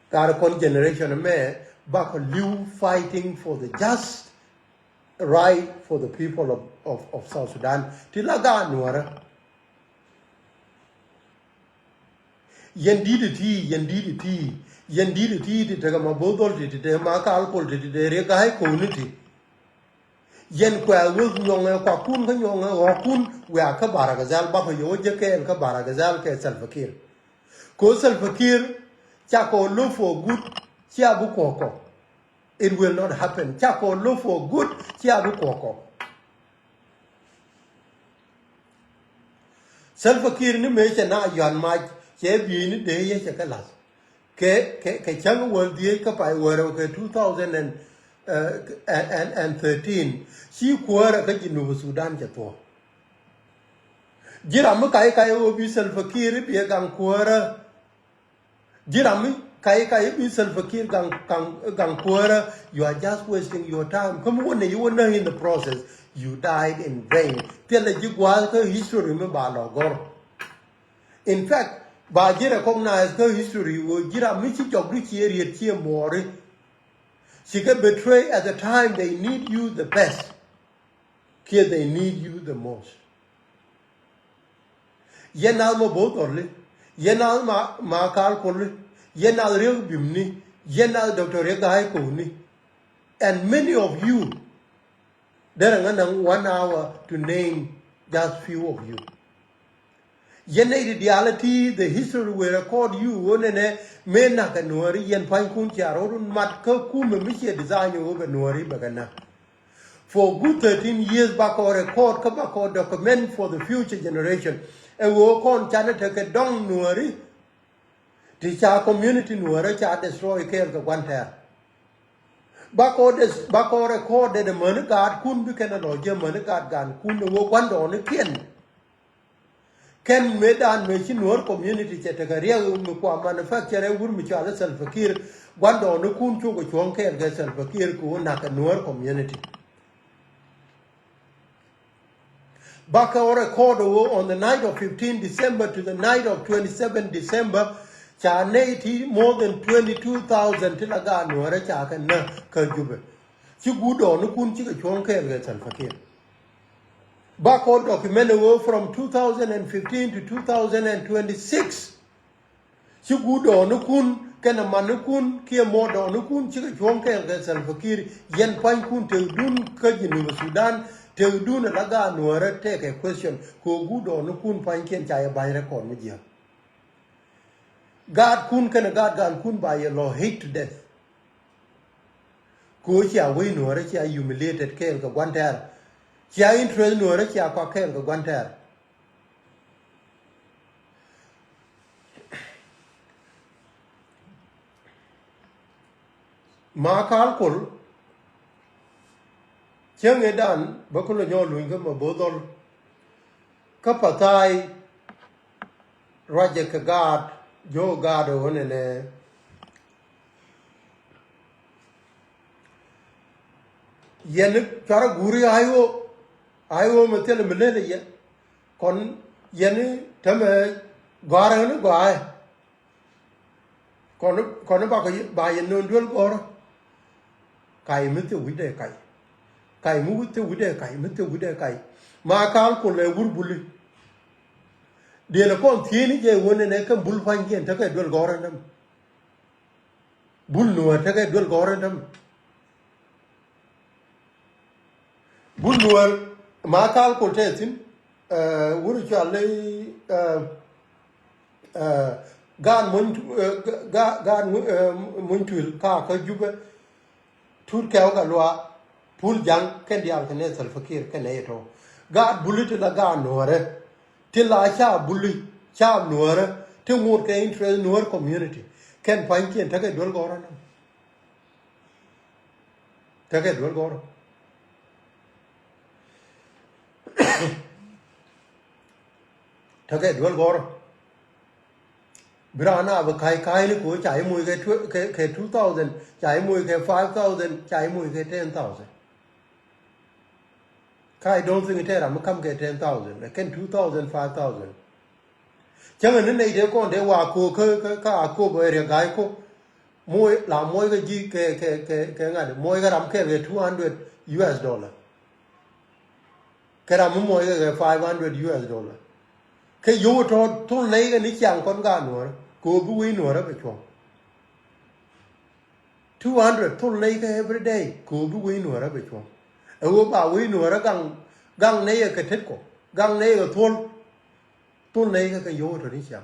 Gat kɔn generation mɛ bakɔ li̱w fighting for the just right for the people of, of, of South Sudan. Ti la gaat Nuäärä. Yɛn di̱t iti, yɛn di̱t iti, yɛn di̱t iti ti tekɛ ma bo̱o̱th dhɔl ti, ti tekɛ ma kal kol ti, ti tekɛ riek ga̱a̱c ko̱ni ti. Yɛn kuɛ wuth nyɔŋɛ kuakun kä nyɔŋɛ ɣɔ̱kun wiaa kä Bahr el Ghazal, bakɔ yɛ wä jɛ kɛɛl kä Bahr el Ghazal kɛ Salva Kiir. Kɛ ɣöö Salva Kiir cakɔ lo̱p for good, cia bi kuɔ̱kɔ. It will not happen. Cakɔ lo̱p for good, cia bi kuɔ̱kɔ. Salva Kiir ni mëë cɛ na yɔ̱a̱n mac, cɛ bieyni dee yɛ cɛ kɛ la̱th. Kɛ, kɛ, kɛ cäŋ wäl dhieec kä pay wäl rɛw kɛ two thousand and, uh, and, and, and thirteen, ci kuäärä kä Jinub Sudan cɛ thuɔ̱k. Ji̱ ram mi kac kac ɣöö bi Salva Kiir i̱ biɛ gaŋ kuäärä. Ji̱ ram mi kac kac i̱ bi Salva Kiir gaŋ, gaŋ, gaŋ kuäärä, you are just wasting your time. Kä mi wä nɛy wä näk in the process, you died in vain. Thilɛ ji̱ gua̱a̱th kä history mi ba lɔ gɔ̱r. In fact, ba ji̱ recognize kä history ɣöö ji̱ ram mi ci jɔkdu ciɛ riet ciɛ muɔɔri, cikɛ betray at the time they need you the best. Kiɛ they need you the most. Yɛn naath ma bo̱o̱th dhɔli, yɛn naath ma, ma kaal kuli, yɛn naath riek bimni, yɛn naath Doctor Riek Gai Koni. And many of you, derɛ ŋa naŋ one hour to name just few of you. Yɛn nɛy ti diaal ɛ ti the history will record you ɣöö nɛnɛ mëë na̱kɛ Nuääri yɛn pua̱nykun cia rɔ̱ run mat kä kumɛ mi ciɛ design ɣöö bɛ Nuääri bɛ kɛ näk. For good thirteen years bakɔ record kä bakɔ document for the future generation. Ɛ ɣöö kɔn canɛ tekɛ dɔ̱ŋ Nuääri ti ca community Nuäärä ca destroy kɛɛl kɛ gua̱n tɛɛr. Bakɔ des, bakɔ record dee dee mäni gaatkun bi kɛn ɛ lɔ jiɛ mäni gaat gaatkun ɛ ɣöö gua̱ndɔɔŋnikiɛn. Kɛn mëëdan mëë ci Nuer community cɛ tekɛ riɛk mi kua manufacture ɛ wur mi cɔal i̱ Salva Kiir, gua̱ndɔɔŋnikun cukɛ cuɔ̱ŋ kɛɛl kɛ Salva Kiir kɛ ɣöö na̱kɛ Nuer community. Bakɛ ɣöö record ɣöö on the night of fifteen December to the night of twenty-seven December, ca nɛy ti more than twenty-two thousand ti la gaat Nuäärä ca kɛ näk kä Jubɛ. Ci guut dɔɔŋnikun cikɛ cuɔ̱ŋ kɛɛl kɛ Salva Kiir. Bakɔ document ɣöö from two thousand and fifteen to two thousand and twenty-six. Ci guut dɔɔŋnikun kɛnɛ manikun kiɛ mɔ dɔɔŋnikun cikɛ cuɔ̱ŋ kɛɛl kɛ Salva Kiir. Yɛn pua̱nykun tëkdun kä Jinub Sudan, tëkdun ala gaat Nuäärä tëëkɛ question. Kɛ ɣöö guut dɔɔŋnikun pua̱nykiɛn ca yɛ ba̱ny record mi jiääk. Gaatkun kɛnɛ gaat gaatkun ba yɛ lɔ hate to death. Kɛ ɣöö cia wec Nuäärä cia humiliated kɛɛl kɛ gua̱n tɛɛr. Cia interest Nuäärä cia kɔak kɛɛl kɛ gua̱n tɛɛr. Ma kaal kol cäŋ ëëdan bä kulɛ nyɔk luny kä ma bo̱o̱th dhɔl. Kä pa̱tha̱a̱y ruacɛ kɛ gaat, jiök gaat ɣöö nɛnɛ yɛn cuarɛ guuri a i̱ ɣöö, a i̱ ɣöö mi thilɛ mi lel ɛ yɛ. Kɔn yɛn tämɛ gɔ̱a̱rä ni gɔ̱a̱rɛ. Kɔn, kɔn ba kɛ, ba yɛ no̱o̱ŋ duel gɔ̱rä. Kac mi thil wi̱cdɛ kac. Kac mi wi̱c thil wi̱cdɛ kac, mi thil wi̱cdɛ kac. Ma kaal kulɛ wur buli. Diɛlɛ kɔn thiecni jɛ ɣöö nɛnɛ kɛn bul pua̱nykiɛn tekɛ duel gɔ̱rä näm. Bul Nuäär tekɛ duel gɔ̱rä näm. Bul Nuäär ma kaal kul tɛ thi̱n, eh, wur cɔal i̱, eh, Ɛ, gaat muny, ɛ, ga-, gaat, gaat mu-, ɛ, muny tuil ka kä Jubɛ. Tut kɛw kɛ luaak, pul ja̱ŋ kɛn diaal kɛnɛ Salva Kiir kɛnɛ yɛ tɔ̱. Gaat buli ti la gaat nuɔ̱ɔ̱rɛ. Ti la ca buli, ca nuɔ̱ɔ̱rɛ. Ti ŋot kɛ interest nuɔ̱ɔ̱r community. Kɛn pa̱nykiɛn tekɛ duel gɔ̱rä nɔ. Tekɛ duel gɔ̱rä. Tekɛ duel gɔ̱rä. Bi raan a bi ka̱c ka̱cni ko̱ ca i̱ moc kɛ tw-, kɛ, kɛ two thousand, ca i̱ moc kɛ five thousand, ca i̱ moc kɛ ten thousand. Ka I don't think tɛ ram mi kam kɛ ten thousand, ɛ kɛn two thousand, five thousand. Cäŋɛ ni nɛy tëë kɔn dee wa ko̱ kä, kä, kä a ko̱ bɛ riɛ ga̱a̱c ko̱. Moc la moc kɛ ji̱ kɛ, kɛ, kɛ, kɛ ŋa̱t moc kɛ ram kɛl kɛ two hundred U S dollar. Kɛ ram mi muɔckɛ kɛ five hundred U S dollar. Kɛ yio̱w tɔ̱ thul nɛy kɛ ni ciaŋ kɔn gaat nuɔ̱ɔ̱rä kɛ ɣöö bi wec nuɔ̱ɔ̱rä bɛ cuɔ̱ŋ. Two hundred thul nɛy kɛ every day kɛ ɣöö bi wec nuɔ̱ɔ̱rä bɛ cuɔ̱ŋ. Ɛ ɣöö ba wec nuɔ̱ɔ̱rä gaŋ, gaŋ nɛy ɛ kɛ tet kɔ, gaŋ nɛy ɛ kɛ thuɔ̱l. Thul nɛy kɛ kɛ yio̱w tɔ̱ ni ciaŋ.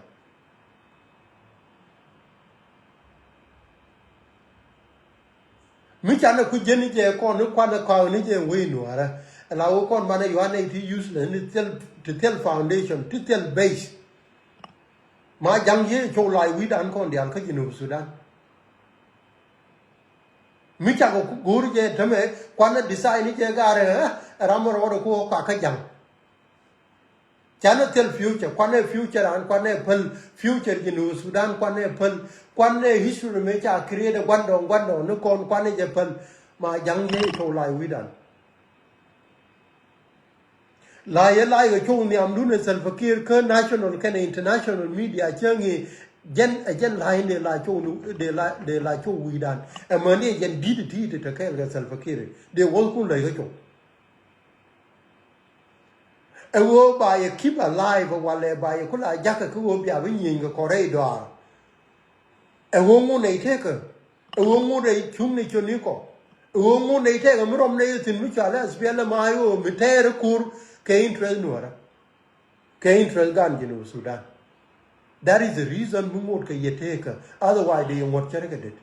Mi canɛ ku jiɛn ni jɛ kɔn ni kuanɛ kɔaŋ ni jɛ wec nuɔ̱ɔ̱rä. Ɛ la wä kɔn banɛ yuanɛ ti useless ni thil, ti thil foundation, ti thil base. Ma ja̱ŋ yee cɔw lac wi̱i̱dan kɔn diaal kä Jinub Sudan. Mi cakɔ ku go̱o̱r jɛ tämɛ kuanɛ design ni jɛ gaarɛ, ɛ, ɛ ram rɔɔdɛ ku wä kɔakä ja̱ŋ. Canɛ thil future, kuanɛ future an, kuanɛ päl future Jinub Sudan, kuanɛ päl, kuanɛ history mëë ca create guandɔɔŋ, guandɔɔŋ ni kɔn kuanɛ jɛ päl. Ma ja̱ŋ yee cɔw lac wi̱i̱dan. La yɛ lac kɛ cɔw nhiamdun ɛ Salva Kiir kä national kɛnɛ international media cäŋ i̱ jɛn, ɛ jɛn lac dee la cɔw ni, dee la, dee la cɔw wi̱i̱dan. Ɛ mäni ɛ jɛn di̱t ti ti te kɛɛl kɛ Salva Kiir dee wäthkun lɛy kɛ cɔw. Ɛ ɣöö ba yɛ keep alive walɛ ba yɛ ku la jakä kä ɣöö bia bi nyieny kɛ kɔrɛ i̱ dɔaar. Ɛ ɣöö ŋun ɛ i̱ tekä. Ɛ ɣöö ŋun ɛ i̱ cuŋni coni kɔ. Ɛ ɣöö ŋun ɛ i̱ tekä mi rɔm nɛ i̱ thi̱n mi cɔal ɛ S P L M I O mi tɛɛr i̱ kur kɛ interest nuɔ̱ɔ̱rä. Kɛ interest gan Jinub Sudan. That is the reason mi ŋot kɛ yɛ tekä. Otherwise dee yɛ ŋuɔ̱t cärɛ kɛ det.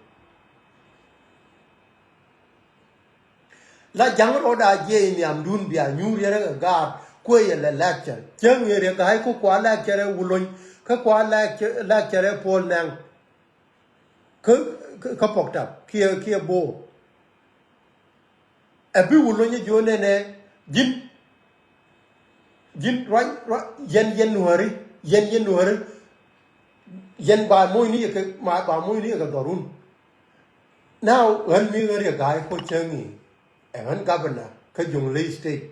La ja̱ŋ rɔɔda jiɛc nhiamdun bia nyuur yɛrɛ kɛ gaat kuɛ yɛ lɛ lecture. Cäŋ yɛ riɛ ga̱a̱c kä kua lecture ɛ Wulony kä kua lecture, lecture ɛ Puɔl Nɛŋ. Kä, kä, kä Pɔktap kiɛ, kiɛ Bo̱o̱. Ɛ bi Wulony ɛ jiö nɛnɛ ji̱n, ji̱n ruac, ruac, yɛn, yɛn nuääri, yɛn, yɛn nuääri. Yɛn ba moc ni yɛ kɛ, ma ba moc ni yɛ kɛ dhɔrun. Now ɣän mi ɣän riɛ ga̱a̱c ko̱ cäŋ i̱ ɛ ɣän governor kä Jonglei State.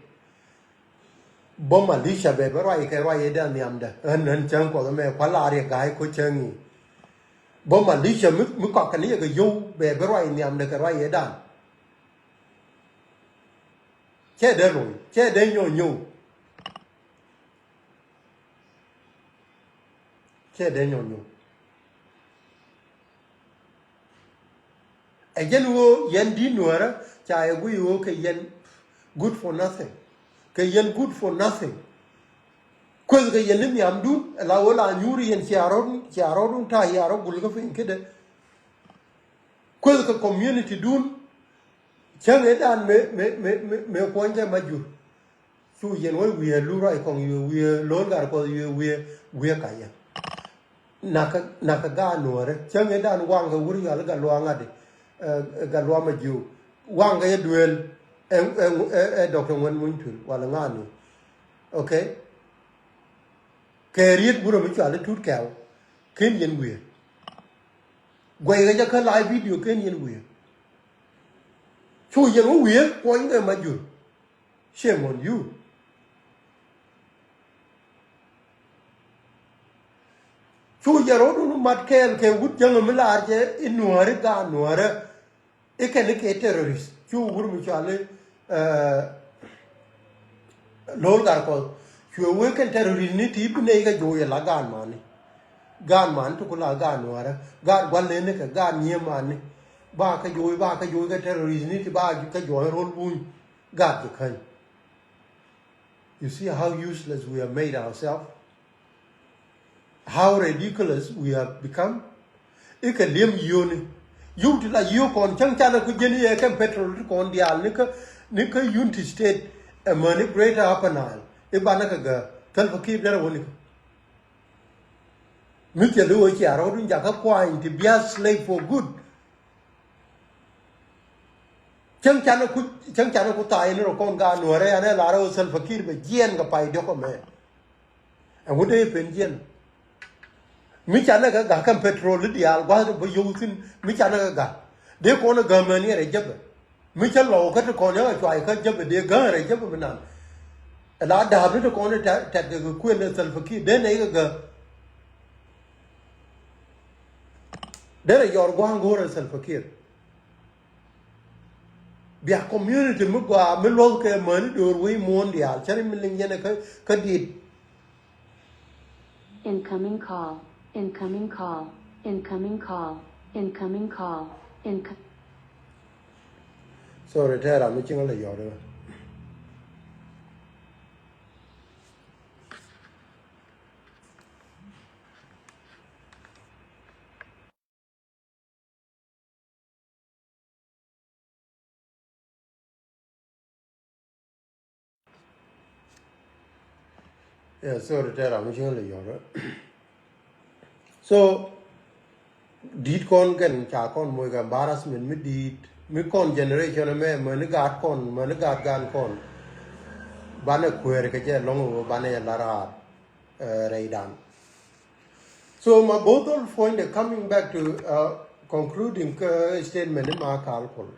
Bä militia bɛ bä ruac kɛ ruac ëëdan nhiamdä ɣän ɣän cäŋ kuɔth ɛmɛ kua̱ laar yɛ ga̱a̱c ko̱ cäŋ i̱. Bä militia mi, mi kɔak kɛ ni yɛ kɛ yio̱w bɛ bä ruac nhiamdä kɛ ruac ëëdan. Cɛ dee lo̱c, cɛ dee nyɔ̱ɔ̱ny nyɔ̱w. Cɛ dee nyɔ̱ɔ̱ny nyɔ̱w. Ɛ jɛn ɣöö yɛn di̱t nuäärä ca yɛ guic ɣöö kɛ yɛn good for nothing. Kɛ yɛn good for nothing. Kueth kɛ yɛn ni nhiamdun ɛ la ɣöö la nyuur yɛn cia rɔ̱dun, cia rɔ̱dun ta̱a̱ cia rɔ̱ gul kä piny kedɛ. Kueth kɛ community dun. Cäŋ ëëdan mëë, mëë, mëë, mëë, mëë kuɔ̱ny kɛ ma jur. Cu yɛn wä wiee lu ruac kɔŋ yue wiee lo̱l gar kuɔth yue wiee, wiee kacä. Nakä, nakä gaat nuɔ̱ɔ̱rä cäŋ ëëdan waŋ kɛ wur yual gat luaŋ adi. Ɛ, gat luaŋ ma jiu waŋ kɛ yɛ duel. Ɛ, ɛ, ɛ, ɛ Doctor Ŋuɛn Muny Tuil wala ŋaani. Okay. Kɛ riet wurɛ mi cual i̱ Tut Kɛw ken yɛn wiee. Guɛy kɛ jɛ kä live video ken yɛn wiee. Cu yɛn wä wiee kuɔny kɛ ma jur. Shame on you. Cu yɛn rɔ̱dun mat kɛɛl kɛ wut jäŋä mi laar jɛ i̱ nuääri gaat nuäärä. I̱ kɛn i̱ kɛ terrorist cu wur mi cuali, eh, lo̱l gar kɔth. Cuɛ wee kɛn terrorist ni ti bi nɛy kɛ jo̱o̱c ala gaat mani. Gaat mani ti ku la gaat nuäärä. Gaat gua̱l leni kɛ gaat nyiee mani. Ba kɛ jo̱o̱c, ba kɛ jo̱o̱c kɛ terrorist ni ti ba kɛ jo̱o̱c ro̱l buny. Gaat kɛ käny. You see how useless we have made ourselves? How ridiculous we have become. I̱ kɛ li̱em yio̱o̱ni. Yio̱w ti la yio̱o̱ kɔn cäŋ canɛ ku jiɛn i̱ ɛ kɛn petrol ti kɔn diaal ni kä, ni kä Unity State. Ɛ mäni Greater Upper Nile i̱ banɛ kɛ gä Salva Kiir derɛ wäni kä. Mi thil i̱ ɣöö cia rɔɔdun jakä kuany ti bia slave for good. Cäŋ canɛ ku, cäŋ canɛ ku tha̱a̱c ni rɔ kɔn gaat Nuäärä, anɛ lar ɣöö Salva Kiir bɛ jiɛɛn kɛ pay diɔ̱k ɛmɛ. Ɛŋu dee pen jiɛn? Mi canɛ kɛ ga̱ kɛn petrol i̱ diaal gua̱th bä yio̱w thi̱n, mi canɛ kɛ ga̱ dee kɔn ɛ gämɛ ni rɛ jäpɛ. Mi cä lɔw kä ti kɔn yä kɛ cuay kä jäpɛ dee gäärɛ jäpɛ mi nan. Ɛ la da̱a̱p ni ti kɔn tɛt kɛ kɛ kuën ɛ Salva Kiir dee nɛy kɛ gä. Derɛ yɔr gua̱a̱ŋ go̱o̱rɛ Salva Kiir. Bia community mi gɔaa mi luɔth kɛ mäni do̱r wec muɔ̱ɔ̱n diaal cä ri mi liŋ yɛn kä, kä dit. Incoming call. Incoming call. Incoming call. Incoming call. Inco- Sorry, tɛɛra mi ciŋ lɛ yɔr. Yeah, sorry, tɛɛra mi ciŋ lɛ yɔr. So di̱t kɔn kɛn ca kɔn moc kɛ embarrassment mi di̱t mi kɔn generation ɛmɛ mäni gaat kɔn mäni gaat gan kɔn. Banɛ kueer kɛ jɛ lɔŋ ɣöö banɛ jɛ la raar rɛydan. So Mabothol puɔ̱nydɛ, coming back to uh, concluding kä statement ni Makal Kol.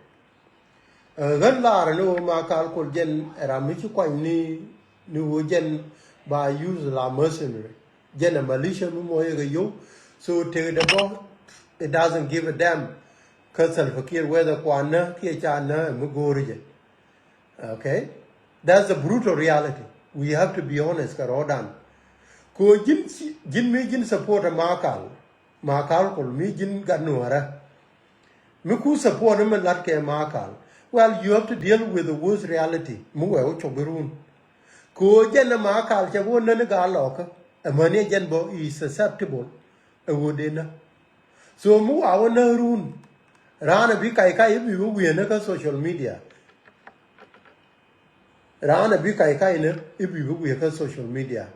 Ɣän laarä ni ɣöö Makal Kol jɛn ɛ ram mi ci kuany ni, ni ɣöö jɛn ba use la mercenary. Jɛn ɛ militia mi muɔyɛ kɛ yio̱w. So tekdɛ bä, it doesn't give a damn kä Salva Kiir whether kuan nä kiɛ ca nä mi go̱o̱ri jɛ. Okay? That's the brutal reality. We have to be honest kɛ rɔɔdan. Kɛ ɣöö ji̱n, ji̱n mi ji̱n support ɛ Makal, Makal Kol mi ji̱n gat Nuäärä. Mi ku support ni mi lat kɛ Makal. Well, you have to deal with the worst reality mi wee wä cop irun. Kɛ ɣöö jɛn ni Makal cɛ bi wä näni gaa lɔkä. Ɛmäni jɛn bä is susceptible. Ɛ ɣöö dee nä. So mi wa wä nä run. Raan ɛ bi kac kac i̱ bi wä wiee nä kä social media. Raan ɛ bi kac kac nä i̱ bi wä wiee kä social media.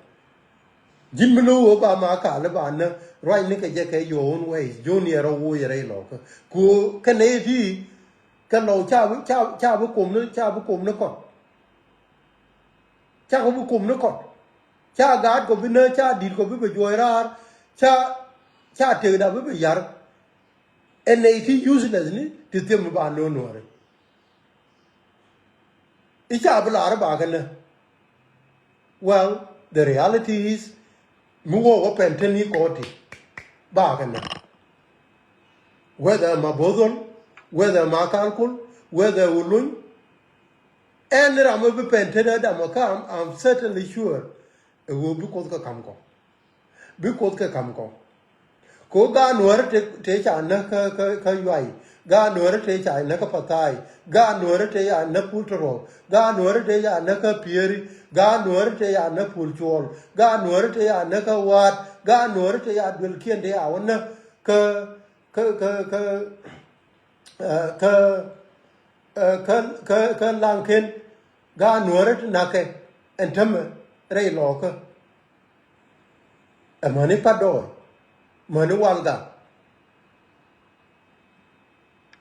Ji̱n mi lo̱k ɣöö ba Makal i̱ ba nä ruacni kɛ jɛ kɛ your own ways. Junior rɔ woc rɛy lɔkä. Ku kɛn nɛy ti kɛ lɔw ca bi, ca, ca bi kom ni, ca bi kom ni kɔt. Ca kɔ bi kom ni kɔt. Ca gaat kɔ bi nä, ca di̱t kɔ bi bɛ juɔc raar. Ca, ca tekda bi bɛ ya̱r. Ɛn nɛy ti useless ni ti thiäm ba no̱o̱ŋ Nuäärä. I̱ ca bi la̱r i̱ bakɛ nä. Well, the reality is mi wä wä pɛn te ni kɔti bakɛ nä. Whether Mabothol, whether Makal Kol, whether Wuluny, ɛn ram mi bi pɛn te dee dam kä, I'm, I'm certainly sure ɛ ɣöö bi Kuoth kɛ ka̱m kɔ. Bi Kuoth kɛ ka̱m kɔ. Kɛ ɣöö gaat Nuäärä te, te ca näk kä, kä, kä Yuay. Gaat Nuäärä te ca näk kä Pathai. Gaat Nuäärä te ca näk Pul Tɔrɔk. Gaat Nuäärä te ca näk kä Pieri. Gaat Nuäärä te ca näk Pul Cuɔl. Gaat Nuäärä te ca näk kä Waat. Gaat Nuäärä te ca duelkiɛn te ca wä näk kä, kä, kä, kä, ɛ, kä, ɛ, kä, kä, kä Laŋken. Gaat Nuäärä te näkɛ ɛn tämɛ rɛy lɔɔkä. Ɛmäni Patdɔɔy, mäni Walgak.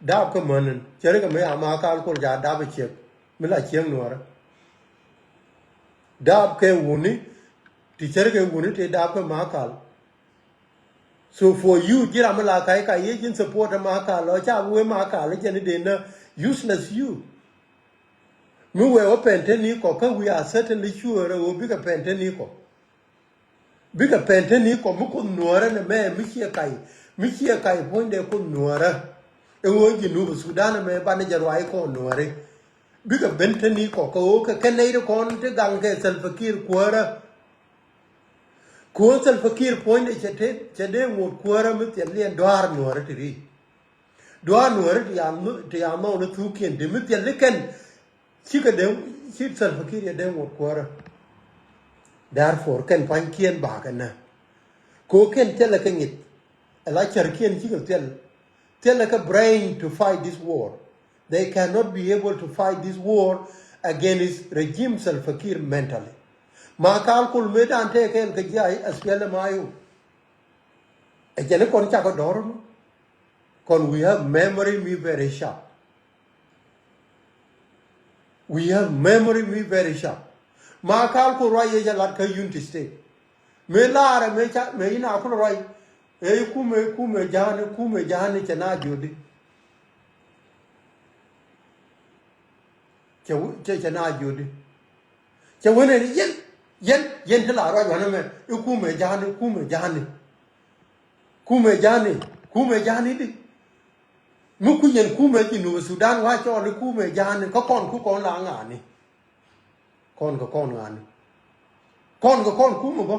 Daap kä mäni cärkɛ mi ama Makal Kol ca dap ɛ ciek mi la cieŋ Nuäärä. Daap kɛ wuni ti cärkɛ wuni ti daap kä Makal. So for you, ji̱ ram mi la ka̱c ka̱c yee ji̱n support ɛ Makal, ɔ ca bi wee Makal jɛn i̱ den nä useless you. Mi wee wä pɛn te ni kɔ kä we are certainly sure ɛ wä bikɛ pɛn te ni kɔ. Bikɛ pɛn te ni kɔ mi Kuoth Nuäärä nɛ mɛ mi ciɛ kac, mi ciɛ kac puɔ̱nydɛ Kuoth Nuäärä. Ɛ ɣöö Junub Sudan ɛmɛ banɛ jɛ ruac kɔn Nuääri. Bikɛ ben te ni kɔ kɛ ɣöö kɛ kɛn nɛy ti kɔn ti gaŋ kɛ Salva Kiir kuäärä. Kɛ ɣöö Salva Kiir puɔ̱nydɛ cɛ te, cɛ dee ŋot kuäärä mi thil liɛn duaar Nuääri ti ri. Duaar Nuääri ti ya, ti ya nhɔw ni thukiɛn ti mi thil li kɛn. Cikɛ dee, ci Salva Kiir yɛ dee ŋot kuäärä. Therefore kɛn pa̱nykiɛn bakɛ nä. Kɛ ɣöö kɛn thilɛ kɛ ŋi̱th, ala cärkiɛn cikɛ thil, thilɛ kɛ brain to fight this war. They cannot be able to fight this war against regime Salva Kiir mentally. Ma kal kul mëë dan tëë kɛɛl kɛ ji̱ a SPLM-IO. Ɛ jɛn i̱ kɔn cakɔ dɔ̱r mɔ. Kɔn we have memory mi very sharp. We have memory mi very sharp. Ma kal kul ruac yɛ jɛ lat kä Unity State. Mëë laarɛ mëë ca mëë inaa kul ruac. Ëë kumɛ kumɛ ja̱a̱ni kumɛ ja̱a̱ni cɛ na jiötdi. Cɛ wä cɛ cɛ na jiötdi. Cɛ wä nɛni yɛn yɛn yɛn ti la ruac wanɛ mɛ i̱ kumɛ ja̱a̱ni kumɛ ja̱a̱ni. Kumɛ ja̱a̱ni kumɛ ja̱a̱ni di. Mi ku yɛn kumɛ Jinub Sudan wa cɔɔl i̱ kumɛ ja̱a̱ni kä kɔn ku kɔn la ŋa̱a̱ni. Kɔn kɛ kɔn ŋa̱a̱ni. Kɔn kɛ kɔn kumɛ bä.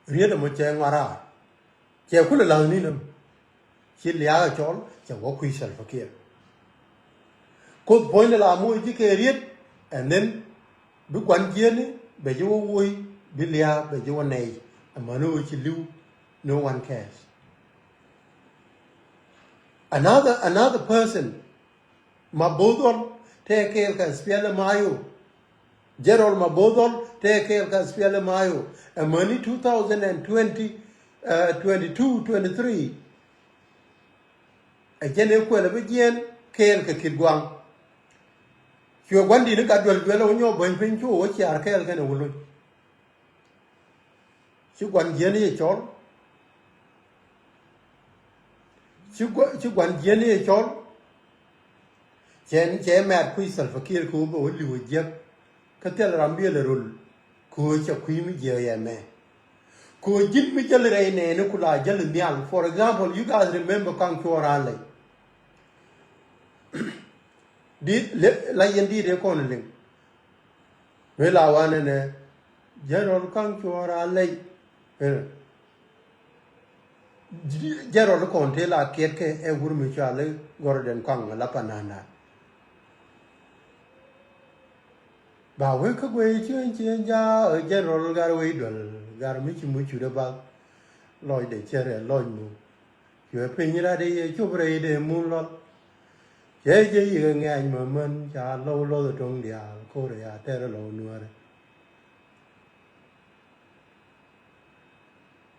Riet ɛmɔ cɛ ŋuaraa. Cɛ kulɛ la̱th ni̱n ɛmɔ. Ci lia̱a̱ cɔl cɛ wä kui̱ Salva Kiir. Koth puɔ̱nydɛ la moc ji̱ kɛ riet. And then bi gua̱n jiɛni bɛ ji̱ wä woc bi lia̱a̱ bɛ ji̱ wä nɛy. Amäni wä ci li̱w. No one cares. Another another person Mabothol tëë kɛɛl kɛ SPLM-IO. General Mabothol tëë kɛɛl kɛ SPLM-IO. Amäni two thousand and twenty, twenty two, twenty three. Ɛ jɛn ëë kuɛl ɛ bi jiɛɛn kɛɛl kɛ Kitgwang. Cuɛ gua̱ndi̱t ni gat duel duel ɛ wä nyɔk bäny piny cu wä ciaar kɛɛl kɛn ɛ wä lo̱ny. Ci gua̱n jiɛn i̱ cɔl. Ci gua̱n jiɛn i̱ cɔl. Cɛ cɛ mɛt kui̱ Salva Kiir kɛ wä bɛ wä li̱w ɛ jiäk. Kä thil ram biɛl ɛ rol. Kɛ wä cɛ kui̱ mi jiäk yɛ mɛ. Kɛ wä ji̱n mi jäl rɛy nɛɛni ku la jäl nhial. For example, you guys remember Kaŋ Cuɔr Alɛy. Di la yɛn di dee kɔn liŋ. Mëë la wanɛ nɛ General Kaŋ Cuɔr Alɛy. General kɔn tëë la kiɛtkɛ ɛ wur mi cuali Gordon Kaŋ la pananda. Ba wek kä guey cieŋ cieŋ ja General gar wec duel gar mi ci muc cut ɛ bath. Lɔcdɛ cär ɛ lɔc mu. Cuɛ piny rat i̱ yɛ cop rɛy dee mun lɔl. Cɛ jɛ yikɛ ŋɛ̈ny mä män ca lɔw lɔth ɛ to̱ŋ diaal ko̱r ɛ ya tɛr ɛ lɔw nuäärɛ.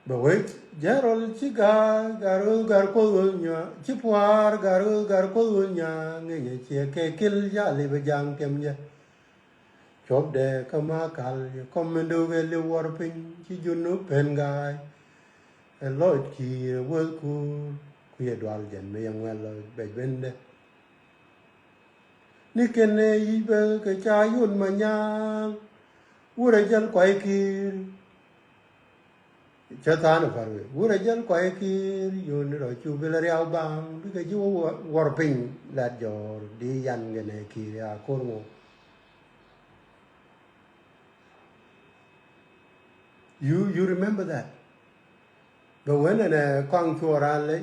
Bɛ wec General ci ga̱a̱c gar ɣöth gar kuoth ɣöth nyuaa ci pua̱a̱r gar ɣöth gar kuoth ɣöth nyuaa ŋi̱cɛ ciɛ kɛ kil ca lip ɛ ja̱a̱ŋ tiɛm jɛ. Cuɔpdɛ kä ma kal yɛ kɔm mi dökɛ li̱w wär piny ci jun ni pen ga̱a̱c. Ɛ lɔc ki̱i̱r ɛ wäth kuur kui̱ ɛ dual jɛn mi yɛ ŋuɛl lɔ bɛ juendɛ. Ni kɛn ɛ yic bɛ kɛ ca yun ma nyaal. Wurɛ jäl kuay ki̱i̱r. Cä tha̱a̱n ɛ pa̱r wee wurɛ jäl kuay ki̱i̱r yun rɔ cu bilɛ riaw baŋ bikɛ ji̱ wä wär piny lat jɔ̱ɔ̱r di yan gɛnɛ ki̱i̱r ya ko̱r ŋo̱o̱k. You, you remember that? Bɛ wen ɛnɛ Kaŋ Cuɔr Alɛy.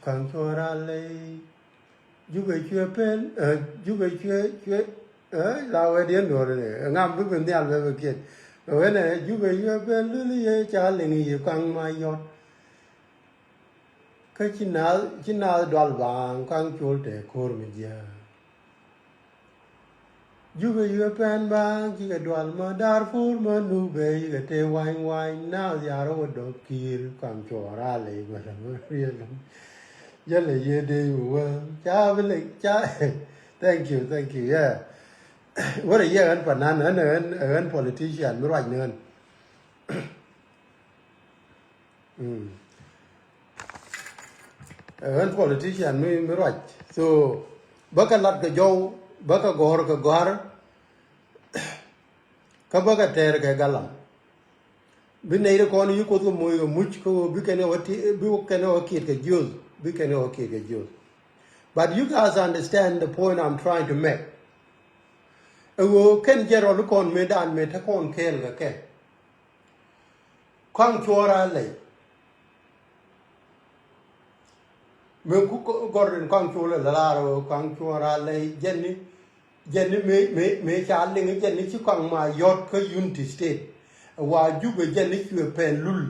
Kaŋ Cuɔr Alɛy. Jubɛ cuɛ pen, Jubɛ cuɛ cuɛ. La wɛt yɛn duɔr ni ŋam bi bi nhial bɛ bɛ kiɛn. Bɛ wen ɛnɛ Jubɛ cuɛ pen lul yɛ ca liŋ yi Kaŋ ma yɔt. Kä ci naath ci naath dual baaŋ Kaŋ Cuɔr tɛ ko̱r mi jiääk. Jubɛ yuɛ pɛn baaŋ cikɛ dual ma Darfur ma Nubɛ yikɛ tëë wa̱ny wa̱ny naath ya̱r wä dɔ̱k ki̱i̱r Kaŋ Cuɔr Alɛy bä lɛ bä riel. Jälɛ yie dee mi wä ca bi lɛ ca. Thank you, thank you, yeah. Wärɛ yie ɣän panan ɣän ɣän ɣän politician mi ruac ni ɣän. Ɛ ɣän politician mi mi ruac. So bä kɛ lat kɛ jɔw bä kɛ gɔ̱r kɛ gɔ̱r. Kä bä kɛ tɛɛr kɛ galam. Bi nɛy ri kɔn yi Kuoth kɛ moc kɛ muc kä ɣöö bi kɛn ɛ wä ti bi kɛn ɛ wä kiɛt kɛ jiöth bi kɛn ɛ wä kiɛt kɛ jiöth. But you guys understand the point I'm trying to make. Ɛ ɣöö kɛn jɛ rɔl kɔn mëë dan mëë te kɔn kɛɛl kɛ kɛ. Kaŋ Cuɔr Alɛy. Mëë ku gɔr in Kaŋ Cuɔr Alɛy la raar ɣöö Kaŋ Cuɔr Alɛy jɛn ni Jɛn ni mëë, mëë, mëë ca liŋ jɛn ni ci kɔaŋ ma yɔt kä Unity State. Wa Jubɛ jɛn ni cuɛ pɛn lul.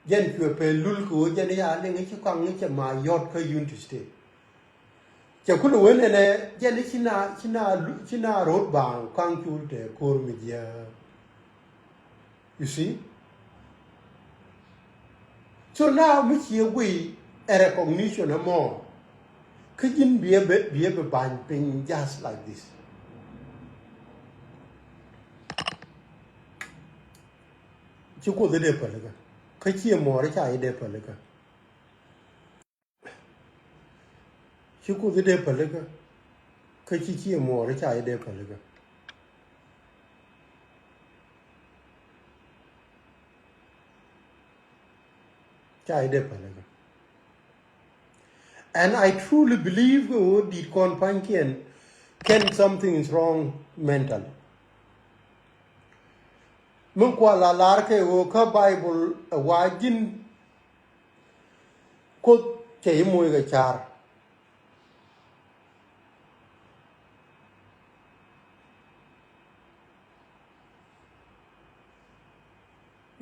Jɛn cuɛ pɛn lul kɛ ɣöö jɛn ni ca liŋ ci kɔaŋ ni cɛ ma yɔt kä Unity State. Cɛ kulɛ wen ɛnɛ jɛn ni ci na, ci na lu-, ci na ro̱o̱t baaŋ kɔaŋ cul tɛ ko̱r mi jiääk. You see? So now mi ciɛ guiy ɛ recognition ɛmɔ. Kä ji̱n biɛ bɛ, biɛ bɛ ba̱ny piny just like this. Ci Kuoth i̱ dee pälikä. Kä ciɛ muɔɔri ca i̱ dee pälikä. Ci Kuoth i̱ dee pälikä. Kä ci ciɛ muɔɔri ca i̱ dee pälikä. Ca i̱ dee pälikä. And I truly believe kɛ ɣöö di̱t kɔn pa̱nykiɛn kɛn something is wrong mentally. Min kua la lar kɛ ɣöö kä Bible ɛ wa ji̱n Kuoth cɛ i̱ moc kɛ car.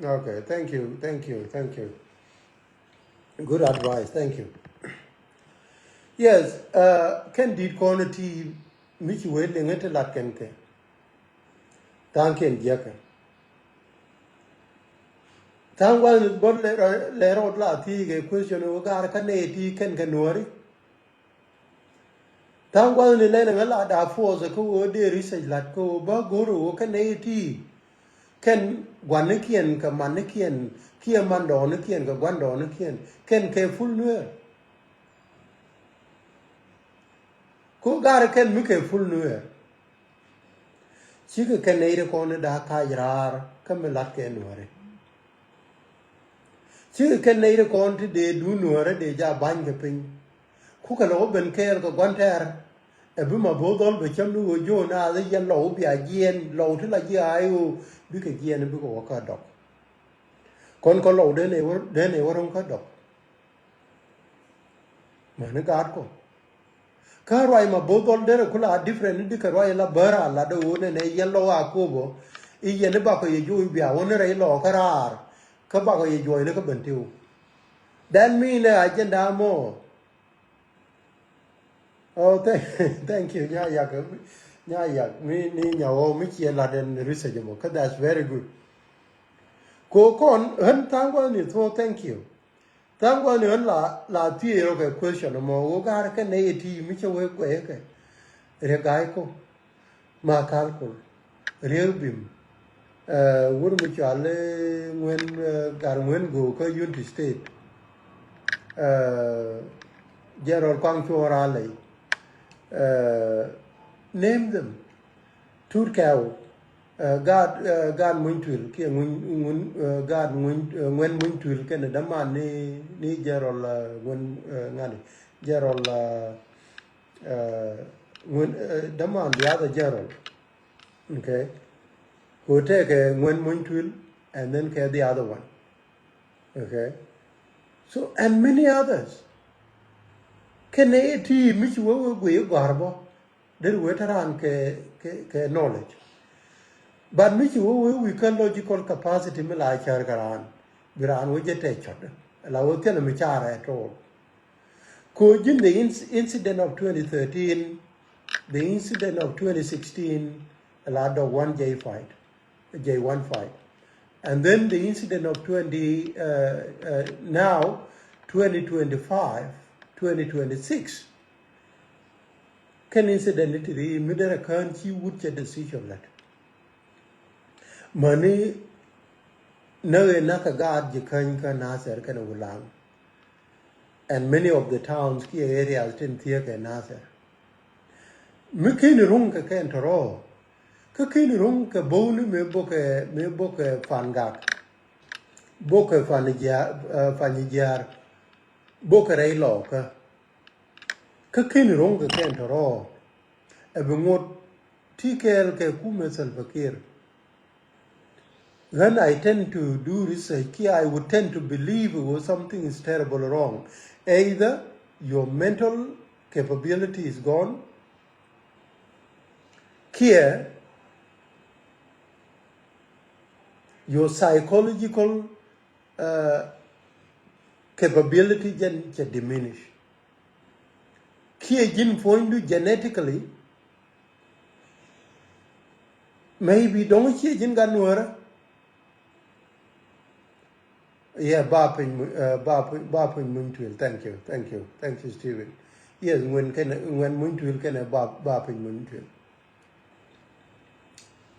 Okay, thank you, thank you, thank you. Good advice, thank you. Yes, uh, kɛn di̱t kɔn ti mi ci wee liŋ ti lat kɛn kɛ. Tha̱a̱ŋ kɛn jiäkä. Tha̱a̱ŋ gua̱n bot lɛ rɔ la thi̱i̱ kɛ question wä gaar kä nɛy ti kɛn kɛ nuɔ̱ɔ̱ri. Tha̱a̱ŋ gua̱thni lɛl ɛŋä la da force kä ɣöö dee research lat kä ɣöö bä go̱r ɣöö kä nɛy ti kɛn gua̱nikiɛn kɛ manikiɛn kiɛ mandɔɔnikiɛn kɛ gua̱ndɔɔnikiɛn kɛn kɛ full nueer. Ku ga̱r kɛn mi kɛ full nueer. Cikɛ kɛn nɛy ti kɔn ni da̱a̱ kac raar kä mi la̱t kɛ nuääri. Cikɛ kɛn nɛy ti kɔn ti dee duun nuääri dee ja ba̱ny kɛ piny. Kukɛ lɔw ben kɛɛl kɛ gua̱n tɛɛr. Ɛ bi ma bo̱o̱th dhɔl bɛ cäm ni ɣöö jo̱o̱n a dhi yɛn lɔw bia jiɛɛn lɔw ti la jiɛ a i̱ ɣöö bikɛ jiɛɛn bikɛ wä kä dɔk. Kɔn kɔ lɔw den ɛ wä, den ɛ wä ro̱ŋ kä dɔk. Mäni gaat kɔ. Kä ruac ma bo̱o̱th dhɔl derɛ kula a different ni dikɛ ruac la bär a lat ɣöö nɛnɛ yɛn lɔ a ko̱o̱p ɔ i̱ yɛn i̱ bakɔ yɛ juɔc bia wä ni rɛy lɔ kä raar. Kä bakɔ yɛ juɔc ni kä ben tiw. That mean ɛ agenda mɔ. Oh, thank, thank you. Nya yak, nya yak. Mi ni nya wä mi ciɛ lat ɛn research mɔ. Kä that's very good. Ko kɔn ɣän tha̱a̱ŋ gua̱thni thuɔ̱ɔ̱, thank you. Tha̱a̱ŋ gua̱thni ɣän la, la thiëëc rɔ kɛ question mɔ ɣöö ga̱r kɛ nɛy ɛ ti mi cä wee kuɛɛkɛ. Riek Ga̱a̱c Kok, Makal Kul, Riek Bim, eh, wur mi cual i̱ Ŋuɛn, eh, Gar Ŋuɛn Go̱o̱k kä Unity State. Eh, General Kuaŋ Cuɔ̱ɔ̱ŋ Raley. Eh, name them. Tut Kɛw, eh, Gaat, eh, Gaat Muny Tuil kiɛ Ŋuny, Ŋuny, eh, Gaat Ŋuny, eh, Ŋuɛn Muny Tuil kɛnɛ däman ni, ni General, eh, Ŋuɛn, eh, ŋani General, eh, eh, Ŋuɛn, eh, däman the other General. Okay. Ko tekɛ Ŋuɛn Muny Tuil and then kɛ the other one. Okay. So and many others. Kɛnɛ ɛ ti mi ci wee wee guiy i̱ gɔ̱a̱r bä. Deri wee te raan kɛ, kɛ, kɛ knowledge. But mi ci wee wee wi̱i̱ kä logical capacity mi la cär kɛ raan. Bi raan wee jɛ tɛc cɔt. La wee thilɛ mi carɛ at all. Ko ji̱n the inc-, incident of twenty thirteen, the incident of twenty sixteen, la dɔk one J fight. J one fight. And then the incident of twenty, uh, uh, now, twenty twenty-five, twenty twenty-six. Kɛn incident ni ti ri mi derɛ kään ci wut cɛ decision lät. Mäni näk ëë näk kɛ gaat ji̱ käny kä Nasir kɛnɛ Wulaŋ. And many of the towns kiɛ areas tin thiee kɛ Nasir. Mi ken ruŋ kɛ kɛn tɔrɔ. Kä ken ruŋ kɛ bo̱w ni mëë bokɛ, mëë bokɛ Pan Gak. Bokɛ Pan Jiar, eh, Pan Jiar. Bokɛ rɛy lɔkä. Kä ken ruŋ kɛ kɛn tɔrɔ. Ɛ bi ŋot ti kɛɛl kɛ kumɛ Salva Kiir. When I tend to do research, kiɛ I would tend to believe it was something is terrible wrong. Either your mental capability is gone, Kiɛ your psychological uh, capability jɛn cɛ diminish. Kiɛ ji̱n puɔ̱nydu genetically, maybe dɔ̱ŋ ciɛ ji̱n gat nuäärä. Yeah, ba piny mu- uh, ba piny ba piny muny tuil. Thank you, thank you, thank you, Steven. Yes, ŋuɛn kɛnɛ ŋuɛn muny tuil kɛnɛ ba ba piny muny tuil.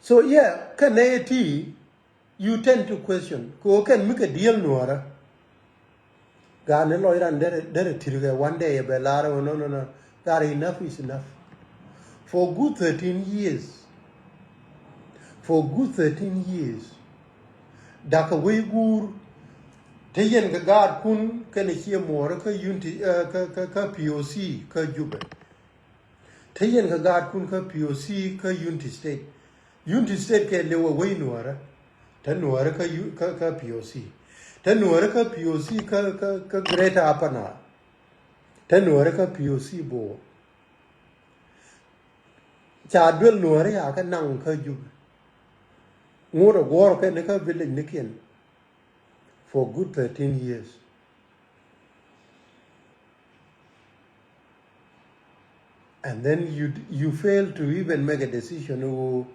So yeah, kɛnɛ ti you tend to question kɛ ɣöö kɛn mi kɛ diel nuäärä. Gaat ni lɔc ran derɛ derɛ tirkɛ one day ɛ bɛ lar ɣöö no no no. Gaat, enough is enough. For good thirteen years, for good thirteen years, dakɛ wec guur. Te yɛn kɛ gaatkun kɛnɛ ciɛ muɔɔrä kä unity, uh, kä, kä, kä P O C kä Jubɛ. Te yɛn kɛ gaatkun kä P O C kä Unity State. Unity State kɛ liwɛ wec nuäärä. Te nuäärä kä, kä, kä P O C. Te nuäärä kä P O C kä, kä, kä Greater Upper Nile. Te nuäärä kä P O C Bor. Ca duel nuäärä ya kä naŋ kä Jubɛ. Ŋot ɛ guɔ̱ɔ̱r kɛn kä village nikiɛn for good thirteen years. And then you, you fail to even make a decision ɣöö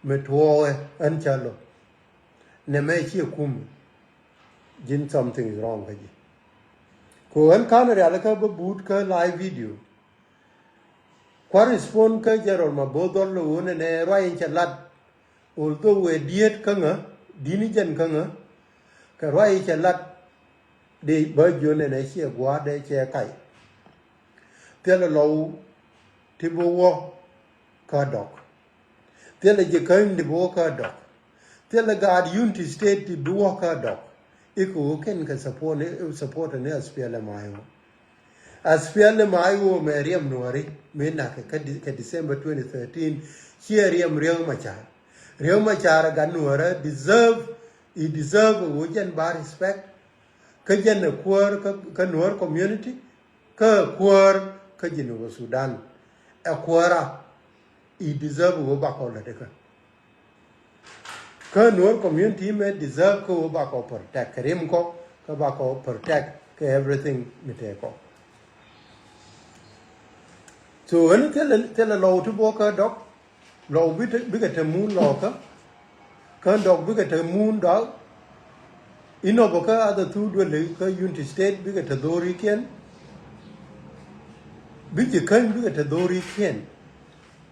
mi tuɔɔkɛ ɣän cä lo̱. Nɛ mɛ ciɛ kum ji̱n, something is wrong kä ji̱. Kɛ ɣän ka̱n rialikä bä buut kä live video. Kua̱r respond kä General Mabothol ɣöö nɛnɛ ruac in cɛ lat. Although wee diet kä ŋä, di̱t ni jɛn kä ŋä, kɛ ruac in cɛ lat. Di bä jiön nɛnɛ ciɛ gua̱a̱r dee cɛ kac. Thilɛ lɔw ti bi wä kä dɔk. Thilɛ ji̱ käny ti bi wä kä dɔk. Thilɛ gaat Unity State ti bi wä kä dɔk. I̱ kɛ ɣöö kɛn kɛ support ni, support ni S P L M I O. S P L M I O mɛ riɛm nuɔ̱ɔ̱ri mi nak kɛ, kɛ December twenty thirteen. Ciɛ riɛm Riek Machar. Riek Machar gat nuɔ̱ɔ̱rä deserve, he deserve ɣöö jɛn ba respect. Kä jɛn ɛ kuäär kä, kä nuɔ̱ɔ̱r community, kä ɛ kuäär kä Jinub Sudan. Ɛ kuäärä, he deserve ɣöö bakɔ lätdä kä. Kä nuɔ̱ɔ̱r community mɛ deserve kä ɣöö bakɔ protect kɛ rim kɔ, kä bakɔ protect kɛ everything mi tëë kɔ. So ɣän thilɛ, thilɛ lɔw ti bɔ kä dɔk, lɔw bi te, bikɛ te mun lɔkä. Kä dɔk bikɛ te mun dɔk. Inɔ bä kä other thuk duël kä Unity State bikɛ te dhorikiɛn. Bi ji̱ käny bikɛ te dhorikiɛn.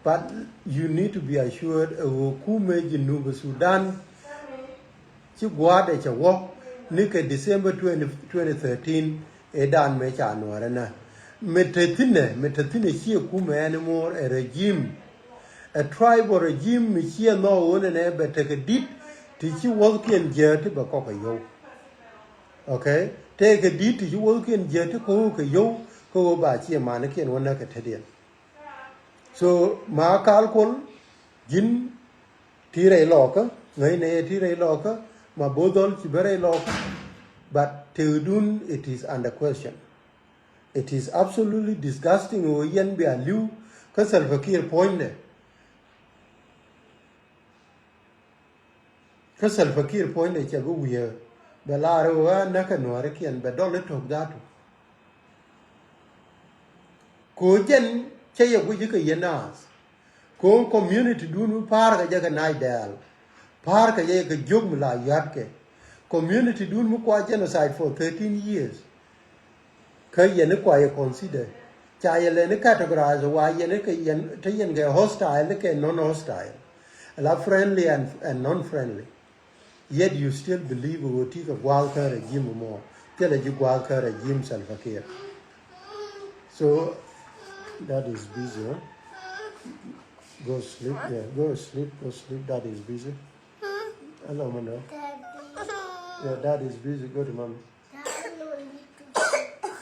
But you need to be assured ɛ ɣöö kumɛ Jinub Sudan ci gua̱a̱dɛ cɛ wä ni kɛ December twenty, twenty thirteen. Ëë dan mëë ca nuɔ̱ɔ̱rä nä. Mi te thi̱nɛ, mi te thi̱nɛ ciɛ kumɛ anymore, ɛ regime. Ɛ tribal regime mi ciɛ nhɔk ɣöö nɛnɛ bɛ tekɛ di̱t ti ci wäthkiɛn jiääk ti bɛ kɔk kɛ yio̱w. Okay? Tekɛ di̱t ti ci wäthkiɛn jiääk ti kɔk kɛ yio̱w, kä ɣöö ba ciɛ manikiɛn wä näk kɛ tetdiɛn. So ma kal kuɔl ji̱n ti rɛy lɔkä, ŋäcnɛ yɛ ti rɛy lɔkä, Mabothol ci ben rɛy lɔkä. But tëëkdun, it is under question. It is absolutely disgusting ɣöö yɛn bia li̱w kä Salva Kiir puɔ̱nydɛ. Kä Salva Kiir puɔ̱nydɛ cɛ bi wiee bɛ laar ɣöö ɣän näkɛ nuäärikiɛn bɛ dɔl i̱ to̱k dhatu. Kɛ ɣöö jɛn cä yɛ guic i̱ kɛ yɛn naath. Kɛ ɣöö community dun mi pa̱a̱r kɛ jɛ kɛ nac dɛɛl, pa̱a̱r kɛ jɛ kɛ jiök mi la yɔ̱a̱tkɛ. Community dun mi kua genocide for thirteen years. Kä yɛn i̱ kua yɛ consider, ca yɛ lɛ ni categorize wa yɛn i̱ kɛ yɛn, te yɛn kɛ hostile kɛ non hostile, la friendly and, and non friendly. Yet you still believe ɣöö ti kɛ gua̱a̱th kä regime mɔ. Thilɛ ji̱ gua̱a̱th kä regime Salva Kiir. So that is busy, huh? Go sleep, yeah, go sleep, go sleep. That is busy. Hello, Mando. Yeah, that is busy. Go to mommy.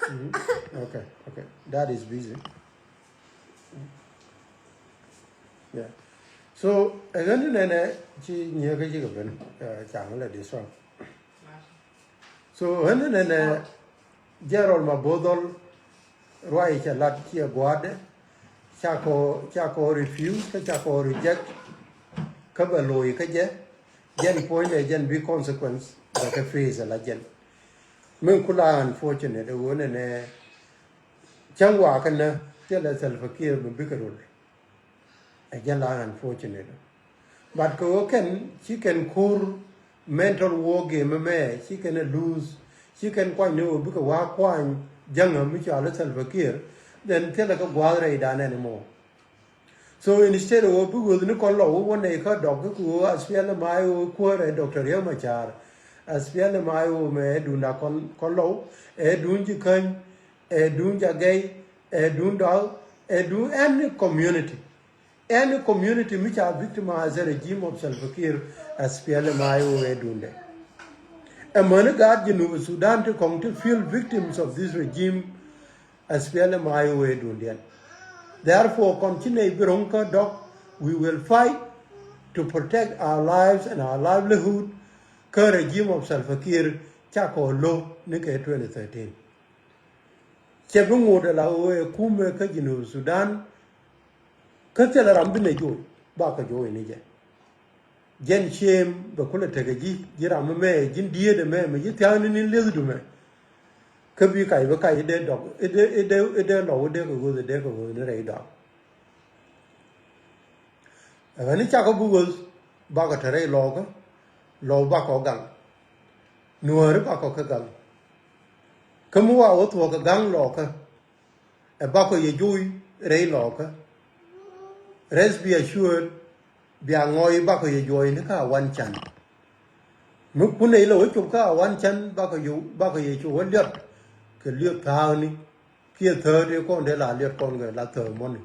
Mm-hmm. Okay, okay. Dad is busy. Yeah. So ɛ ɣän ni nɛnɛ ci nyieekä cikɛ ben, eh, caŋ lɛ di sɔŋ. So ɣän ni nɛnɛ General Mabothol ruac cɛ lat ciɛ gua̱a̱dɛ. Ca kɔ, ca kɔ refuse, kä ca kɔ reject, kä bɛ looi kä jɛ, jɛn puɔ̱nydɛ jɛn bi consequence bɛ kɛ face ala jɛn. Min ku la unfortunate ɛ ɣöö nɛnɛ cäŋ wakä nä thilɛ Salva Kiir mi bikɛ rol. Ɛ jɛn la unfortunate. But kɛ ɣöö kɛn ci kɛn ko̱r mental war game mɛ, ci kɛn ɛ lose, ci kɛn kuany ni ɣöö bikɛ wa̱a̱ kuany jäŋä mi cɔal i̱ Salva Kiir, then thilɛ kɛ gua̱a̱th rɛydan anymore. So instead of ɣöö bi ɣööth ni kɔn lɔw wä nɛy kä dɔk kɛ ɣöö SPLM-IO kuäärɛ Doctor Riek Machar, SPLM-IO mɛ ɛ duŋda kɔn, kɔn lɔw, ɛ duŋ Ji̱käny, ɛ duŋ Jagɛy, ɛ duŋ Dɔaw, ɛ duŋ any community. Any community mi ca victimize the regime of Salva Kiir, SPLM-IO ɛ duŋdɛ. Ɛ mäni gaat Junub Sudan ti kɔŋ ti feel victims of this regime, SPLM-IO ɛ duŋdiɛn. Therefore, kɔn ci nɛy bi ro̱ŋ kä dɔk, we will fight to protect our lives and our livelihood kä regime of Salva Kiir ca kɔ lo̱ ni kɛ twenty thirteen. Cɛ bi ŋot ala ɣöö ɛ kumɛ kä Junub Sudan, kä thilɛ ram bi nɛ jo̱o̱c, bakɔ jo̱o̱c ni jɛ. Jɛn shame bɛ kulɛ tekɛ ji̱, ji̱ ram mɛ, ji̱n dieet ɛmɛ, mɛ ji̱ thia̱a̱ŋni ni li̱ethdu mɛ. Kä bi kac, bi kac i̱ dee dɔk, i̱ dee, i̱ dee, i̱ dee lɔw, i̱ dee kɛ ɣöth, i̱ dee kɛ ɣöth ni rɛy dɔak. Ɛ ɣän i̱ cakɔ bi ɣöth, bakɔ te rɛy lɔɔkä, lɔw bakɔ gaŋ. Nuääri bakɔ kɛ gaŋ. Kä mi wa wä thuɔ̱k kɛ gaŋ lɔɔkä, ɛ bakɔ yɛ jo̱o̱c rɛy lɔɔkä. Rest be assured, bia ŋɔɔy bakɔ yɛ juɔ̱ɔ̱cni kä a wan can. Mi kun nɛy lɛ wä cop kä a wan can bakɔ yɛ, bakɔ yɛ cop wä liɔt kɛ liɔt tha̱a̱ŋni. Kiɛ thäär ti kɔn dee la liɔt kɔn kɛ la thäär mɔni.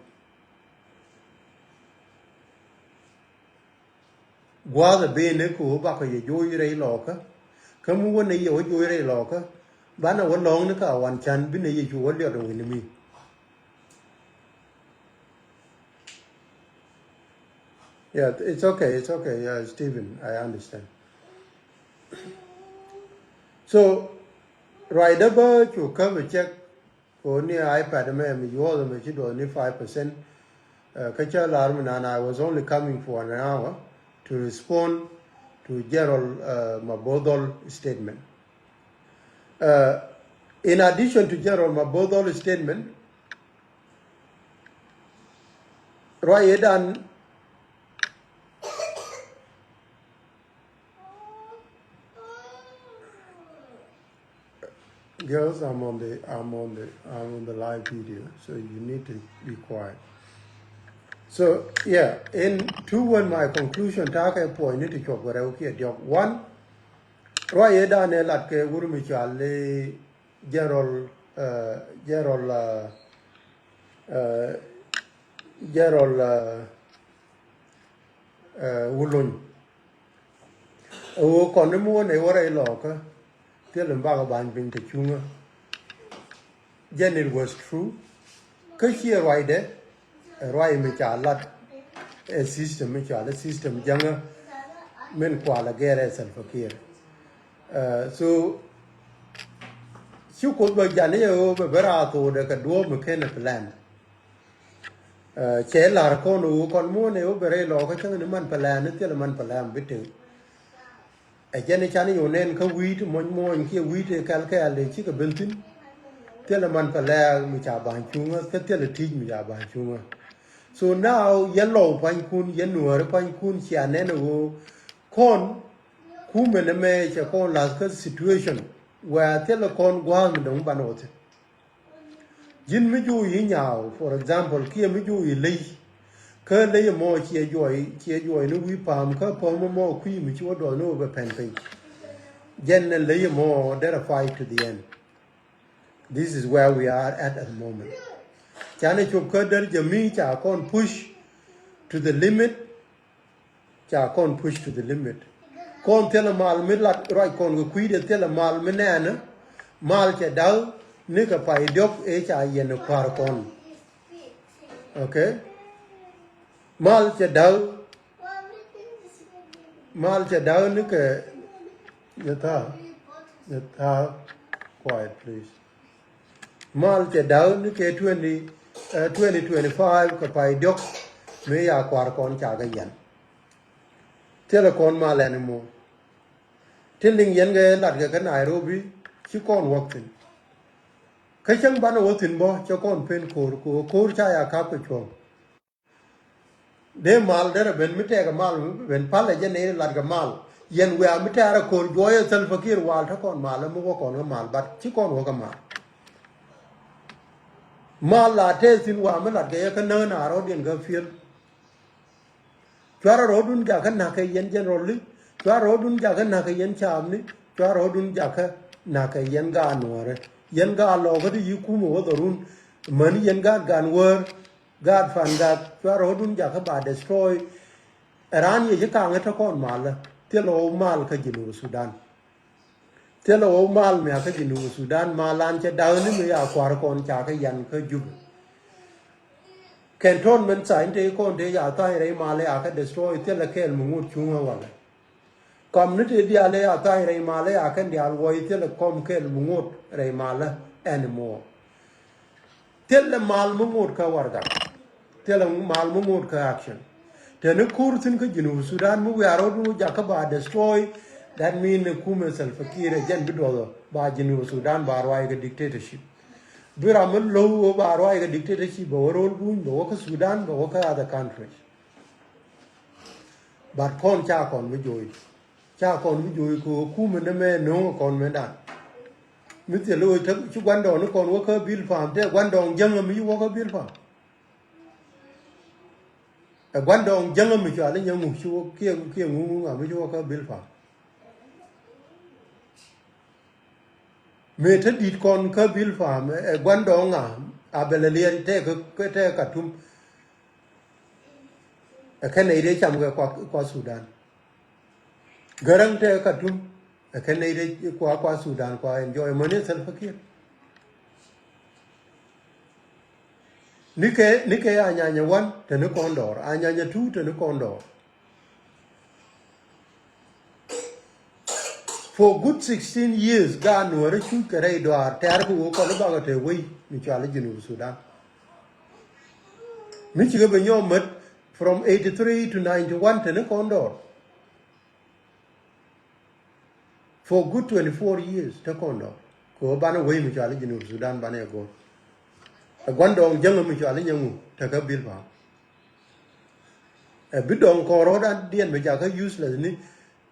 Gua̱a̱th a ben ni kɛ ɣöö bakɔ yɛ jo̱o̱c rɛy lɔɔkä. Kä mi wä ni yɛ wä jo̱o̱c rɛy lɔɔkä, banɛ wä lɔ̱ŋni kä a wan can bi ni yɛ cu wä liɔt ɛ wi̱ni mi. Yeah, it's okay, it's okay, yeah, Stephen, I understand. So, ruacdä bä cu käp ɛ cɛk, kɛ ɣöö ni iPad mɛ mi yuɔth mɛ ci duɔth ni five percent. Uh, kä cä lar mi nan, I was only coming for an hour to respond to General, uh, Mabodol statement. Uh, in addition to General Mabodol statement, ruacdan Girls, I'm on the, I'm on the, I'm on the live video, so you need to be quiet. So, yeah, in two, when my conclusion, ta̱a̱ kɛ point ni ti cuɔp kɛ rɛw kiɛ diɔk. One, ruac ëë dan ëë lat kɛ wur mi cɔal i̱ General, uh, General, uh, uh, General, uh, uh, Wulony. Ɛ ɣöö kɔn ni muɔ̱ɔ̱n ɛ wä rɛy lɔɔkä, thilɛ mi bakɔ ba̱ny piny te cuŋä. Jɛn it was true. Kä ciɛ ruacdɛ, ɛ ruac mi ca lat, ɛ system mi ca lat system jäŋä, min kualɛ gɛr ɛ Salva Kiir. Uh, so, ci Kuoth bä jan i̱ ɛ ɣöö bɛ bä raar thokdɛ kɛ duɔ̱ɔ̱p mi ken ɛ plan. Cɛ lar kɔn ɣöö kɔn muɔ̱ɔ̱n ɛ wä bɛ rɛy lɔɔkä cäŋ ni man pɛ lɛ̈ɛ̈n ni thilɛ man pɛ lɛ̈ɛ̈n bi tëk. Ɛ jɛn i̱ can i̱ yɔ̱ nɛn kä wi̱i̱t muɔ̱ny muɔ̱ny kiɛ wi̱i̱t ëë kɛl kɛɛl dee cikɛ ben thi̱n. Thilɛ man pɛ lɛ̈ɛ̈n mi ca ba̱ny cuŋä kä thilɛ ti̱c mi ca ba̱ny cuŋä. So now yɛ lɔw pua̱nykun, yɛ nuääri pua̱nykun cia nɛn ɛ ɣöö kɔn kumɛ nɛmɛ cɛ kɔn la̱th kä situation where thilɛ kɔn gua̱a̱th mi dɔ̱ŋ banɛ wä thi̱n. Ji̱n mi juuc i̱ nyaaw, for example, kiɛ mi juuc i̱ ley. Kä ley ɛmɔ ciɛ juɔc, ciɛ juɔc ni wi̱i̱ pa̱a̱m kä päm ɛmɔ kui̱ mi ci wä duɔth ni wä bɛ pɛn piny. Jɛn ɛ ley ɛmɔ derɛ fight to the end. This is where we are at, at the moment. Canɛ cop kä derɛ jɛ mi ca kɔn push to the limit. Ca kɔn push to the limit. Kɔn thilɛ mal mi lat ruac kɔn kɛ kui̱dɛ thilɛ mal mi nɛɛnä. Mal cɛ da̱k ni kɛ pay diɔ̱k ëë ca yɛn kua̱r kɔn. Okay. Mal cɛ da̱k. Mal cɛ da̱k ni kɛ, nyɛ tha̱a̱. Nyɛ tha̱a̱. Quiet, please. Mal cɛ da̱k ni kɛ twenty, Ɛ twenty twenty-five kɛ pay diɔ̱k mëë ya kua̱r kɔn ca kɛ yɛn. Thilɛ kɔn mal ɛn mɔ. Ti liŋ yɛn kɛ lat kɛ kä Nairobi ci kɔn wäk thi̱n. Kä cäŋ banɛ wä thi̱n bä cɛ kɔn pen ko̱r kɛ ɣöö ko̱r ca ya ka̱p kɛ cuɔ̱ŋ. Dee mal derɛ ben mi tɛkɛ mal mi ben palɛ jɛ nɛy lat kɛ mal. Yɛn wiaa mi tɛ̈rɛ ko̱r juɔyɛ Salva Kiir wal te kɔn mal mi wä kɔn kä mal bat ci kɔn wä kä mal. Mal la tɛth thi̱n wa mi lat kɛ yɛ kä näk na rɔ̱diɛn kä piël. Cuarɛ rɔ̱dun jakä na̱k kɛ yɛn general li. Cuarɛ rɔ̱dun jakä na̱k kɛ yɛn caapni. Cuarɛ rɔ̱dun jakä na̱k kɛ yɛn gaat nuɔ̱ɔ̱rɛ. Yɛn gaat lɔɔkä ti yi kumɛ wä dhɔrun. Mäni yɛn gaat gan wäär. Gaat pan gaat cuarɛ rɔ̱dun jakä ba destroy. Ɛ raan yɛ ci kaŋä te kɔn malä. Thilɛ wä mal kä Jinub Sudan. Thilɛ wä mal mia kä Jinub Sudan, mal an cɛ da̱k ni mi ya kua̱r kɔn ca kä yan kä Juba. Kɛn tɔn mɛn tha̱a̱ny te kɔn te ya tha̱a̱ny rɛy mal ya kä destroy, thilɛ kɛɛl mi ŋot cuŋä walɛ. Kɔm ni te diaal ya tha̱a̱ny rɛy mal ya kä diaal wuɔy, thilɛ kɔm kɛɛl mi ŋot rɛy mal anymore. Thilɛ mal mi ŋot kä warɛgak. Thilɛ mal mi ŋot kä action. Teni ko̱r thi̱n kä Jinub Sudan mi wiaa rɔ̱dun jakä ba destroy. That mean kumɛ Salva Kiir ɛ jɛn bi duɔth ba Jinub Sudan ba ruac kɛ dictatorship. Bi ram mi lo̱w ɣöö ba ruac kɛ dictatorship bɛ wä ro̱l guny, bɛ wä kä Sudan, bɛ wä kä other countries. But kɔn ca kɔn bi jo̱o̱c. Ca kɔn bi jo̱o̱c kɛ ɣöö kumɛ ni mɛ no̱o̱ŋ kɔn mɛ dan. Mi thil ɣöö ci gua̱ndɔɔŋ ni kɔn wä kä Bilpam, tɛ gua̱ndɔɔŋ jäŋä mi ci wä kä Bilpam. Ɛ gua̱ndɔɔŋ jäŋä mi cuali nyɛ ŋu ci wä kiɛ, kiɛ ŋu ŋu ŋa mi ci wä kä Bilpam. Mëë te di̱t kɔn kä Bilpam, ɛ gua̱ndɔɔŋ ŋa a bɛlɛ liɛl tɛ kä, tɛ kä Katum. Ɛ kɛn nɛy dee cam kɛ kua, kua Sudan. Gäräŋ tɛ Katum, ɛ kɛn nɛy dee kua, kua Sudan kua enjoy mäni Salva Kiir. Nikɛ, nikɛ Anyanya one teni kɔn dɔɔr, Anyanya two teni kɔn dɔɔr. For good sixteen years, gaat nuɔ̱ɔ̱rä cuc kɛ rɛy dɔaar tɛ̈r kɛ ɣöö kɔn i̱ bakɛ te wei mi cuali Jinub Sudan. Mi cikɛ bɛ nyɔk mät from eighty three to ninety one teni kɔn dɔɔr. For good twenty four years te kɔn dɔɔr. Kɛ ɣöö banɛ wei mi cuali Jinub Sudan banɛ go̱r. Ɛ gua̱ndɔɔŋ jäŋä mi cuali nyɛ ŋu te kä Bilpam. Ɛ bi dɔŋ kɔn rɔ̱dan diɛn bi jakä useless ni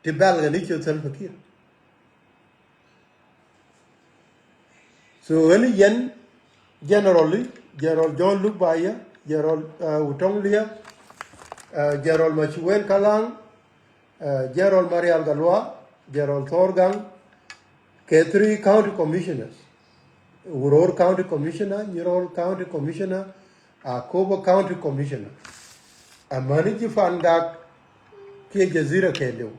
ti bɛl kɛ ni ciö Salva Kiir. So ɣän yɛn general, General John Luk Baya, General, uh, Wutong Lia, uh, General Machuel Kalang, uh, General Marial Galwa, General Thor Gang, kɛ three county commissioners. Uror County Commissioner, Nyirol County Commissioner, Akobo County Commissioner. Amäni ji̱ Pangak kiɛ Jazira kɛɛliw,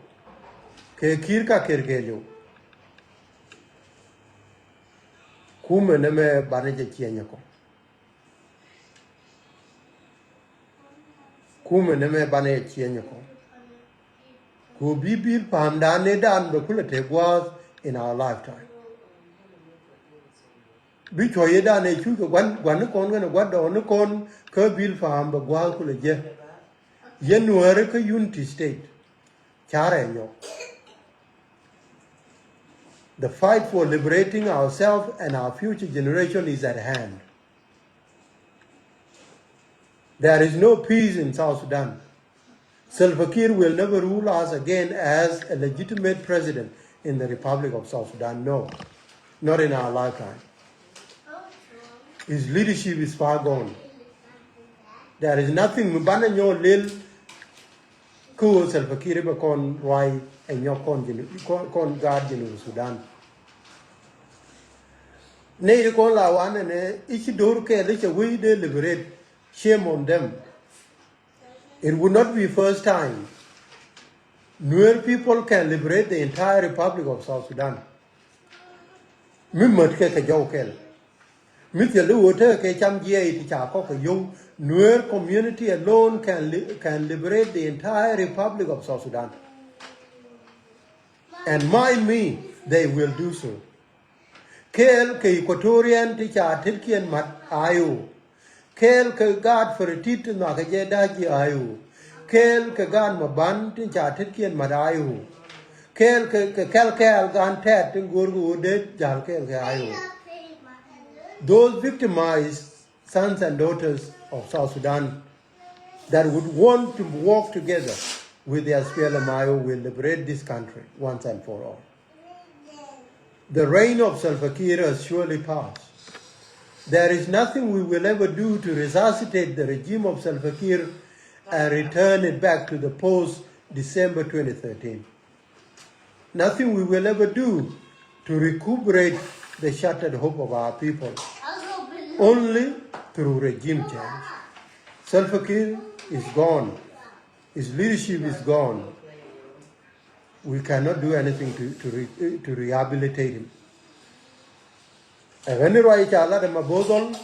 kɛ Kiir ka Kiir kɛɛliw. Kumɛ nɛmɛ banɛ jɛ ciɛnyɛ kɔ. Kumɛ nɛmɛ banɛ jɛ ciɛnyɛ kɔ. Ku bi Bilpam dan ni dan bɛ kulɛ te gua̱a̱th in our lifetime. Bi cuɔ̱c yɛ dan ɛ cuc kɛ gua̱n, gua̱n ni kɔn kɛnɛ gua̱n dɔɔn ni kɔn kä Bilpam bɛ gua̱a̱th kulɛ jɛ. Yɛn Nuäärä kä Unity State. Carɛ nyɔk. The fight for liberating ourselves and our future generation is at hand. There is no peace in South Sudan. Salva Kiir will never rule us again as a legitimate president in the Republic of South Sudan. No, not in our lifetime. His leadership is far gone. There is nothing mi banɛ nyɔk lel kä ɣöö Salva Kiir bɛ kɔn ruac ɛ nyɔk kɔn Jinu-, kɔn, kɔn gaat Jinub Sudan. Nɛy ti kɔn la wanɛ nɛ i̱ ci do̱r kɛɛl i̱ cɛ wec dee liberate. Shame on them. It would not be first time. Nuer people can liberate the entire Republic of South Sudan. Mi mät kɛ kɛ jɔw kɛl. Mi thil di ɣöö tekɛ kɛ cam jiɛc ti ca kɔk kɛ yio̱w. Nuer community alone can li-, can liberate the entire Republic of South Sudan. And mind me, they will do so. Kɛɛl kɛ Equatorian ti ca tetkiɛn mat I O. Kɛɛl kɛ gaat Fɛrɛtit ti nhɔakä jɛ da̱a̱ ji̱ I O. Kɛɛl kɛ gaat Maban tin ca tetkiɛn mat I O. Kɛɛl kɛ, kɛ kɛl kɛɛl gaan Tɛt tin go̱o̱r kɛ ɣöö dee ja̱l kɛɛl kɛ I O. Those victimized sons and daughters of South Sudan that would want to work together with the S P L M I O will liberate this country once and for all. The reign of Salva Kiir has surely passed. There is nothing we will ever do to resuscitate the regime of Salva Kiir and return it back to the post December twenty thirteen. Nothing we will ever do to recuperate the shattered hope of our people. Only through regime change. Salva Kiir is gone. His leadership is gone. We cannot do anything to, to, re, to rehabilitate him. Ɛ ɣän ni ruac ca lat ɛmɛ bo̱o̱th ɔl,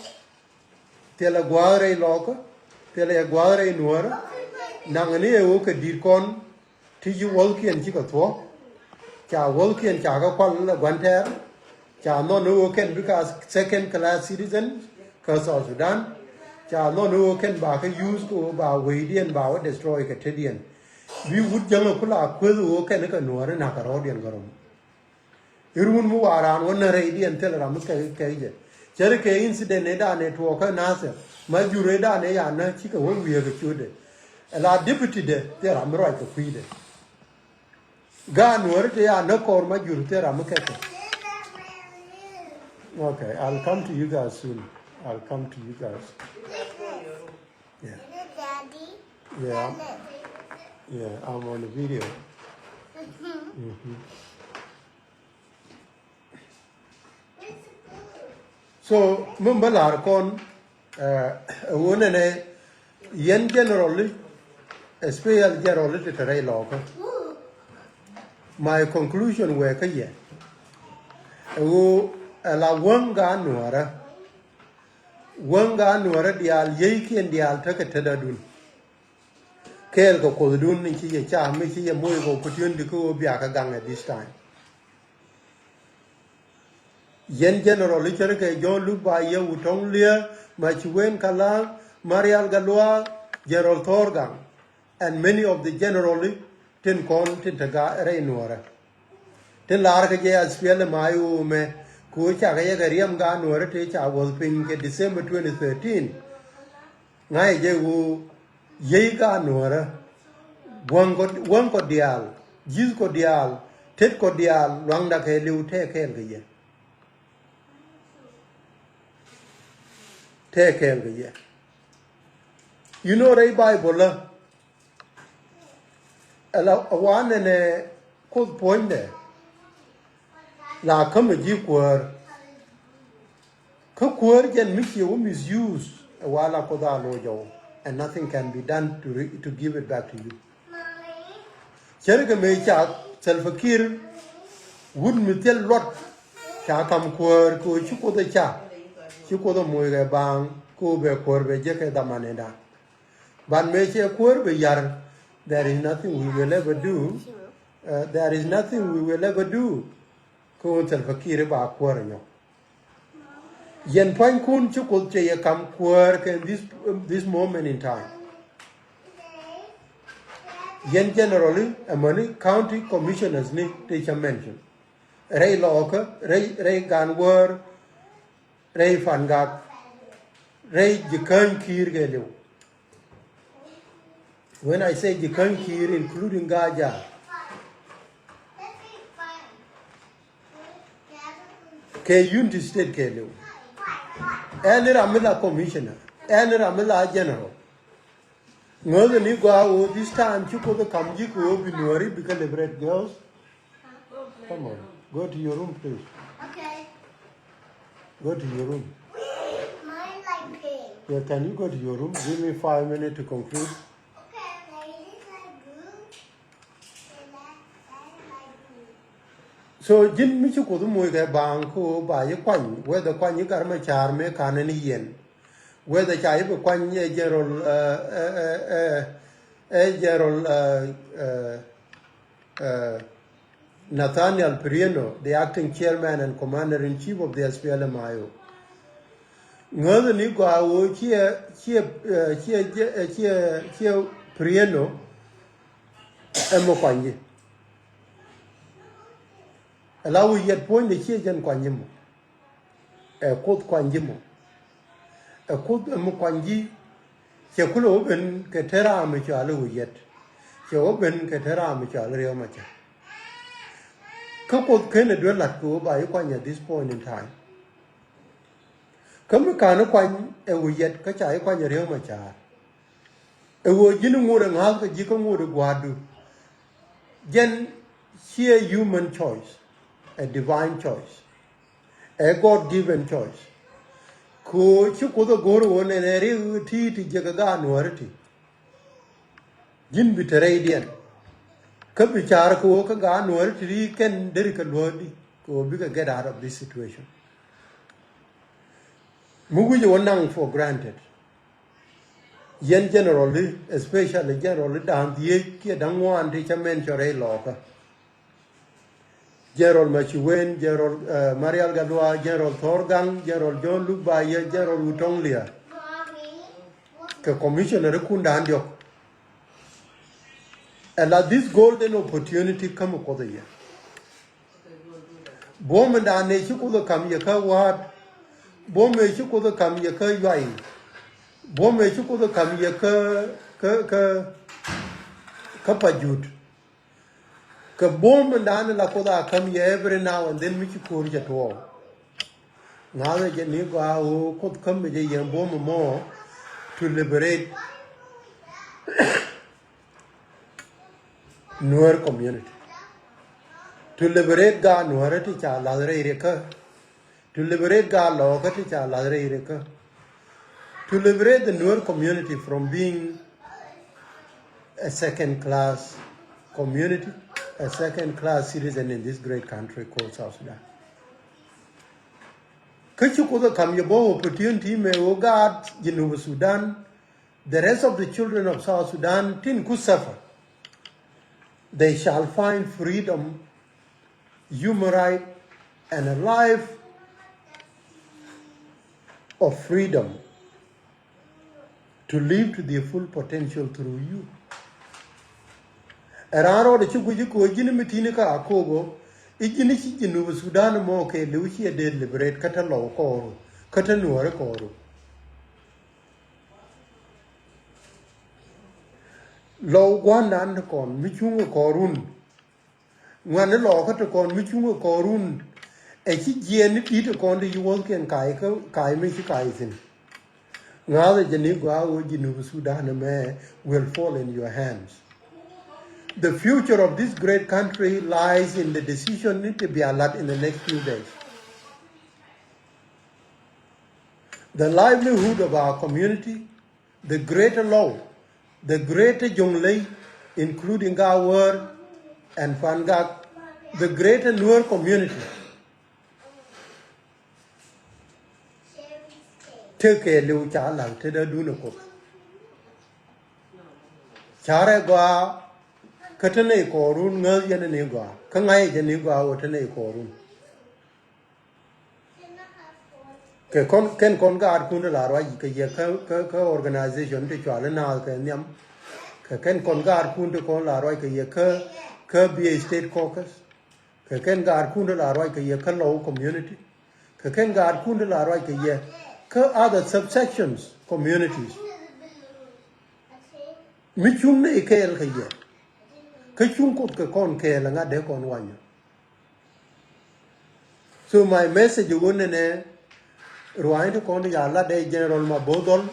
thilɛ gua̱a̱th rɛy Lɔɔkä, thilɛ gua̱a̱th rɛy Nuäärä, naŋ ni ɛ ɣöö kɛ di̱t kɔn ti ji̱ wäthkiɛn cikɛ thuɔ̱k, ca wäthkiɛn ca kɛ kual ɛ gua̱n tɛɛr, ca nhɔn ni ɣöö kɛn bikɛ second class citizen kä South Sudan, ca nhɔn ni ɣöö kɛn ba kɛ use kɛ ɣöö ba wecdiɛn ba wä destroy kɛ tetdiɛn. Bi wut jäŋä kula kueth ɣöö kɛn kɛ Nuäärä na̱k kɛ rɔ̱ɔ̱diɛn kä rɔm. Irun mi wa raan wä nä rɛydiɛn thil ram mi kɛk kɛk jɛ. Cär kɛ incident ni dan ni tuɔɔkä Nasir ma jur ni dan ni ya nä cikɛ wä wiee kɛ ciötdɛ. Ɛ la deputy dɛ thil ram mi ruac kɛ kui̱dɛ. Gaat Nuäärä ti ya nä kɔr ma jur thil ram mi kɛk kɛ. Okay, I'll come to you guys soon. I'll come to you guys. Yeah. Yeah. Yeah, I'm on the video. Mm-hmm. So mi bä la̱r kɔn ɛ ɣöö nɛnɛ yɛn general, special general ti te rɛy Lɔɔkä. My conclusion wee kä yɛ ɛ ɣöö ɛ la wäŋ gaat Nuäärä, wäŋ gaat Nuäärä diaal yieykiɛn diaal tekɛ tetdädun. Kɛɛl kɛ kuothdun ni ci yɛ ca mi ci yɛ moc kɛ opportunity kä ɣöö bia kɛ gaŋ at this time. Yɛn general i̱ cärkɛ John Luk Ba yɛ Wutɔŋ Liɛ, Maciwen Kala, Marial Galua, General Thor Gaŋ, and many of the general tin kɔn tin te ga rɛy Nuäärä. Tin la̱r kɛ jɛ SPLM IO mɛ, ku cakɛ yɛ kɛ riɛm gaat Nuäärä tëë ca wuɔth piny kɛ December twenty thirteen. Ŋa̱cɛ jɛ ɣöö yiey gaat Nuäärä, wäŋ kɔ, wäŋ kɔ diaal, ji̱th kɔ diaal, tet kɔ diaal, luaŋda kɛɛliw tɛɛ kɛɛl kɛ yɛ. Tɛɛ kɛɛl kɛ yɛ. You know, rɛy Bible ɛ, ɛ la ɛ wa nɛnɛ Kuoth puɔ̱nydɛ la kämɛ ji̱ kuäär. Kä kuäär jɛn mi ciɛ wä misuse ɛ wa la Kuoth a loc ɔ, and nothing can be done to re, to give it back to you. Cärkɛ mëë ca Salva Kiir wut mi thil luɔt ca kam kuäär kɛ ɣöö ci Kuoth ɛ ca, ci Kuoth ɛ moc kɛ baaŋ kɛ ɣöö bɛ kuäär bɛ jek kɛ dhamandan. But mëë cɛ kuäär bɛ yar, there is nothing we will ever do. Uh, there is nothing we will ever do. Kɛ ɣöö Salva Kiir ba kuäär ɛ nyɔk. Yɛn pua̱nykun ci Kuoth cɛ yɛ kam kuäär kɛ this, this moment in time. Yɛn generally, amäni county commissioners ni ti ca mention. Rɛy Lɔɔkä, rɛy, rɛy Gan Wäär, rɛy Pangak, rɛy Jikäny Kiir kɛɛliw. When I say Jikäny Kiir, including Gaa Jaak, kɛ Unity State kɛɛliw. Ɛn ram mi la commissioner, ɛn ram mi la general. Ŋäthɛ ni gɔaa ɣöö this time ci Kuoth ɛ kam ji̱ kɛ ɣöö bi Nuääri bikɛ liberate girls. Come on, go to your room, please. Okay. Go to your room. Mine like pink. Yeah, can you go to your room? Give me five minutes to conclude. Okay, okay, this like blue, and that, that is like blue. So ji̱n mi ci Kuoth moc kɛ baaŋ kä ɣöö ba yi kuany, whether kuany yi Gat Macar mëë ka̱n ni yɛn, whether ca yi bi kuany ɛ general, ɛ, ɛ, ɛ, ɛ, ɛ general, ɛ, ɛ, ɛ, Nathaniel Perino, the acting chairman and commander-in-chief of the SPLM IO. Ŋäthɛ ni gɔaa ɣöö ciɛ ciɛ ciɛ ciɛ ciɛ prieno. Ɛ mi kuany ji̱. Ɛ la wi̱i̱ yɛt puɔ̱nydɛ ciɛ jɛn kuany ji̱ mɔ. Ɛ Kuoth kuany ji̱ mɔ. Ɛ Kuoth ɛ mi kuany ji̱. Cɛ kulɛ wä ben kɛ te ram mi cɔal i̱ wi̱i̱ yɛt. Cɛ wä ben kɛ te ram mi cɔal i̱ Riek Machar. Kä Kuoth ken ɛ duel la̱t kɛ wä ba ji̱ kuany at this point in time. Kä mi ka̱n i̱ kuany ɛ wi̱i̱ yɛt kä ca ji̱ kuany ɛ Riek Machar. Ɛ ɣöö ji̱n ŋot ɛ ŋa̱th kɛ ji̱ kä ŋot ɛ gua̱a̱du. Jɛn ciɛ human choice, a divine choice, a God given choice. Kɛ ɣöö ci Kuoth ɛ go̱r ɣöö nɛnɛ ri ti ti jiɛ kɛ gaat nuääri ti. Ji̱n bi te rɛydiɛn. Kä bi ca̱r kɛ ɣöö kä gaat nuääri ti ri kɛn deri kɛ luäätdi kɛ ɣöö bikɛ get out of this situation. Mi wi̱c ɛ wä naŋ for granted. Yɛn general i̱, especially general i̱ da̱a̱n dhieec kiɛ da̱ŋ ŋuan ti cä mention rɛy lɔɔkä. General Maciwen, General Marial Gadua, General Thor Gaŋ, General John Luk Bayɛ, General Wutɔŋ Lia. Kɛ commissioner ikun da̱a̱n diɔ̱k. Ɛ la this golden opportunity kä mi Kuoth ɛ yɛ. Buɔ̱m in da̱a̱n ëë ci Kuoth ɛ ka̱m yɛ kä wa̱a̱t. Buɔ̱m ëë ci Kuoth ɛ ka̱m yɛ kä yuay. Buɔ̱m ëë ci Kuoth ɛ ka̱m yɛ kä kä kä kä pajut. Kɛ buɔ̱m in da̱a̱n in la Kuoth a ka̱m yɛ every now and then mi ci ko̱o̱r cɛ tuɔɔk. Ŋa̱thɛ jɛ ni gɔaa ɣöö Kuoth käm mi jɛ yɛn buɔ̱m mɔ to liberate Nuer community. To liberate gaat Nuäärä ti ca la̱th rɛy rikä. To liberate gaat lɔɔkä ti ca la̱th rɛy rikä. To liberate the Nuer community from being a second class community, a second class citizen in this great country called South Sudan. Kä ci Kuoth ɛ ka̱m yɛ bä opportunity mëë ɣöö gaat Jinub Sudan, the rest of the children of South Sudan tin ku suffer, they shall find freedom, human right, and a life of freedom to live to their full potential through you. Ɛ raan rɔɔdɛ ci guic i̱ ko̱o̱c ji̱n mi ti̱n i̱ kä Akobo i̱ ji̱n i̱ ci Jinub Sudan mɔ kɛ li̱w ci ɛ dee liberate kä te Lɔw kɔɔru kä te Nuääri kɔɔru. Lɔw gua̱ndan ti kɔn mi cuŋ ɛ kɔɔrun. Ŋuɛ̈tni Lɔw kä ti kɔn mi cuŋ ɛ kɔɔrun. Ɛ ci jiɛɛn ni di̱t ɛ kɔn ti ci wuɔ̱thkiɛn ka̱a̱c kä ka̱a̱c mi ci ka̱a̱c thi̱n. Ŋa̱thɛ jɛ ni gɔaa ɣöö Jinub Sudan ɛmɛ will fall in your hands. The future of this great country lies in the decision ni ti bia lat in the next few days. The livelihood of our community, the greater Lɔw, the greater Jonglei, including Gawäär and Pangak, the greater Nuer community. Tekɛ li̱w ca la̱ŋ tetdädun ɛ Kuoth. Carɛ gɔaa kä te nɛy kɔɔrun ŋäth yɛn ni gɔaa kä ŋa̱cɛ jɛ ni gɔaa ɣöö te nɛy kɔɔrun. Kɛ kɔn kɛn kɔn gaatkun ti la ruac kɛ yɛ kä kä kä organization ti cual inaath kɛ nhiam. Kɛ kɛn kɔn gaatkun ti kɔn la ruac kɛ yɛ kä kä Bay State Caucus. Kɛ kɛn gaatkun ti la ruac kɛ yɛ kä Lɔw community. Kɛ kɛn gaatkun ti la ruac kɛ yɛ kä other subsections communities. Mi cuŋ nɛy kɛɛl kɛ yɛ kä cuŋ Kuoth kɛ kɔn kɛɛl ɛ ŋa̱t dee kɔn wanyɔ. So my message ɛ ɣöö nɛnɛ ruaacni ti kɔn ti ca lat ɛ General Mabor Dhɔl.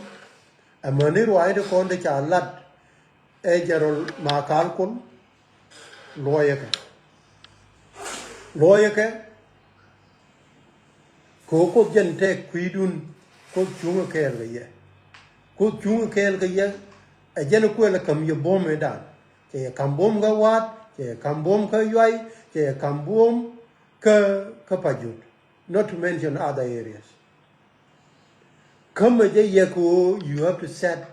Amäni ruaacni ti kɔn ti ca lat ɛ General Makal Kuol. Luɔyɛ kɛ luɔyɛ kɛ. Kɛ ɣöö Kuoth jɛn tɛk kui̱dun. Kuoth cuŋ ɛ kɛɛl kɛ yɛ. Kuoth cuŋ ɛ kɛɛl kɛ yɛ. Ɛ jɛn kuɛl ɛ ka̱m yɛ buɔ̱m ëëdan. Cɛ yɛ ka̱m buɔ̱m kä Wa̱a̱t, cɛ yɛ ka̱m buɔ̱m kä Yuay, cɛ yɛ ka̱m buɔ̱m kä kä Pajut. Not to mention other areas. Kä mi jɛ yɛ kɛ ɣöö you have to set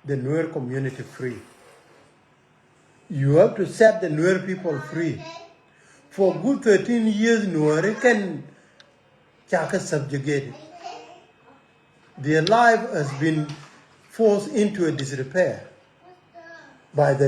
the Nuer community free. You have to set the Nuer people free. For good thirteen years Nuääri kɛn ca kɛ subjugated. Their life has been forced into a disrepair by the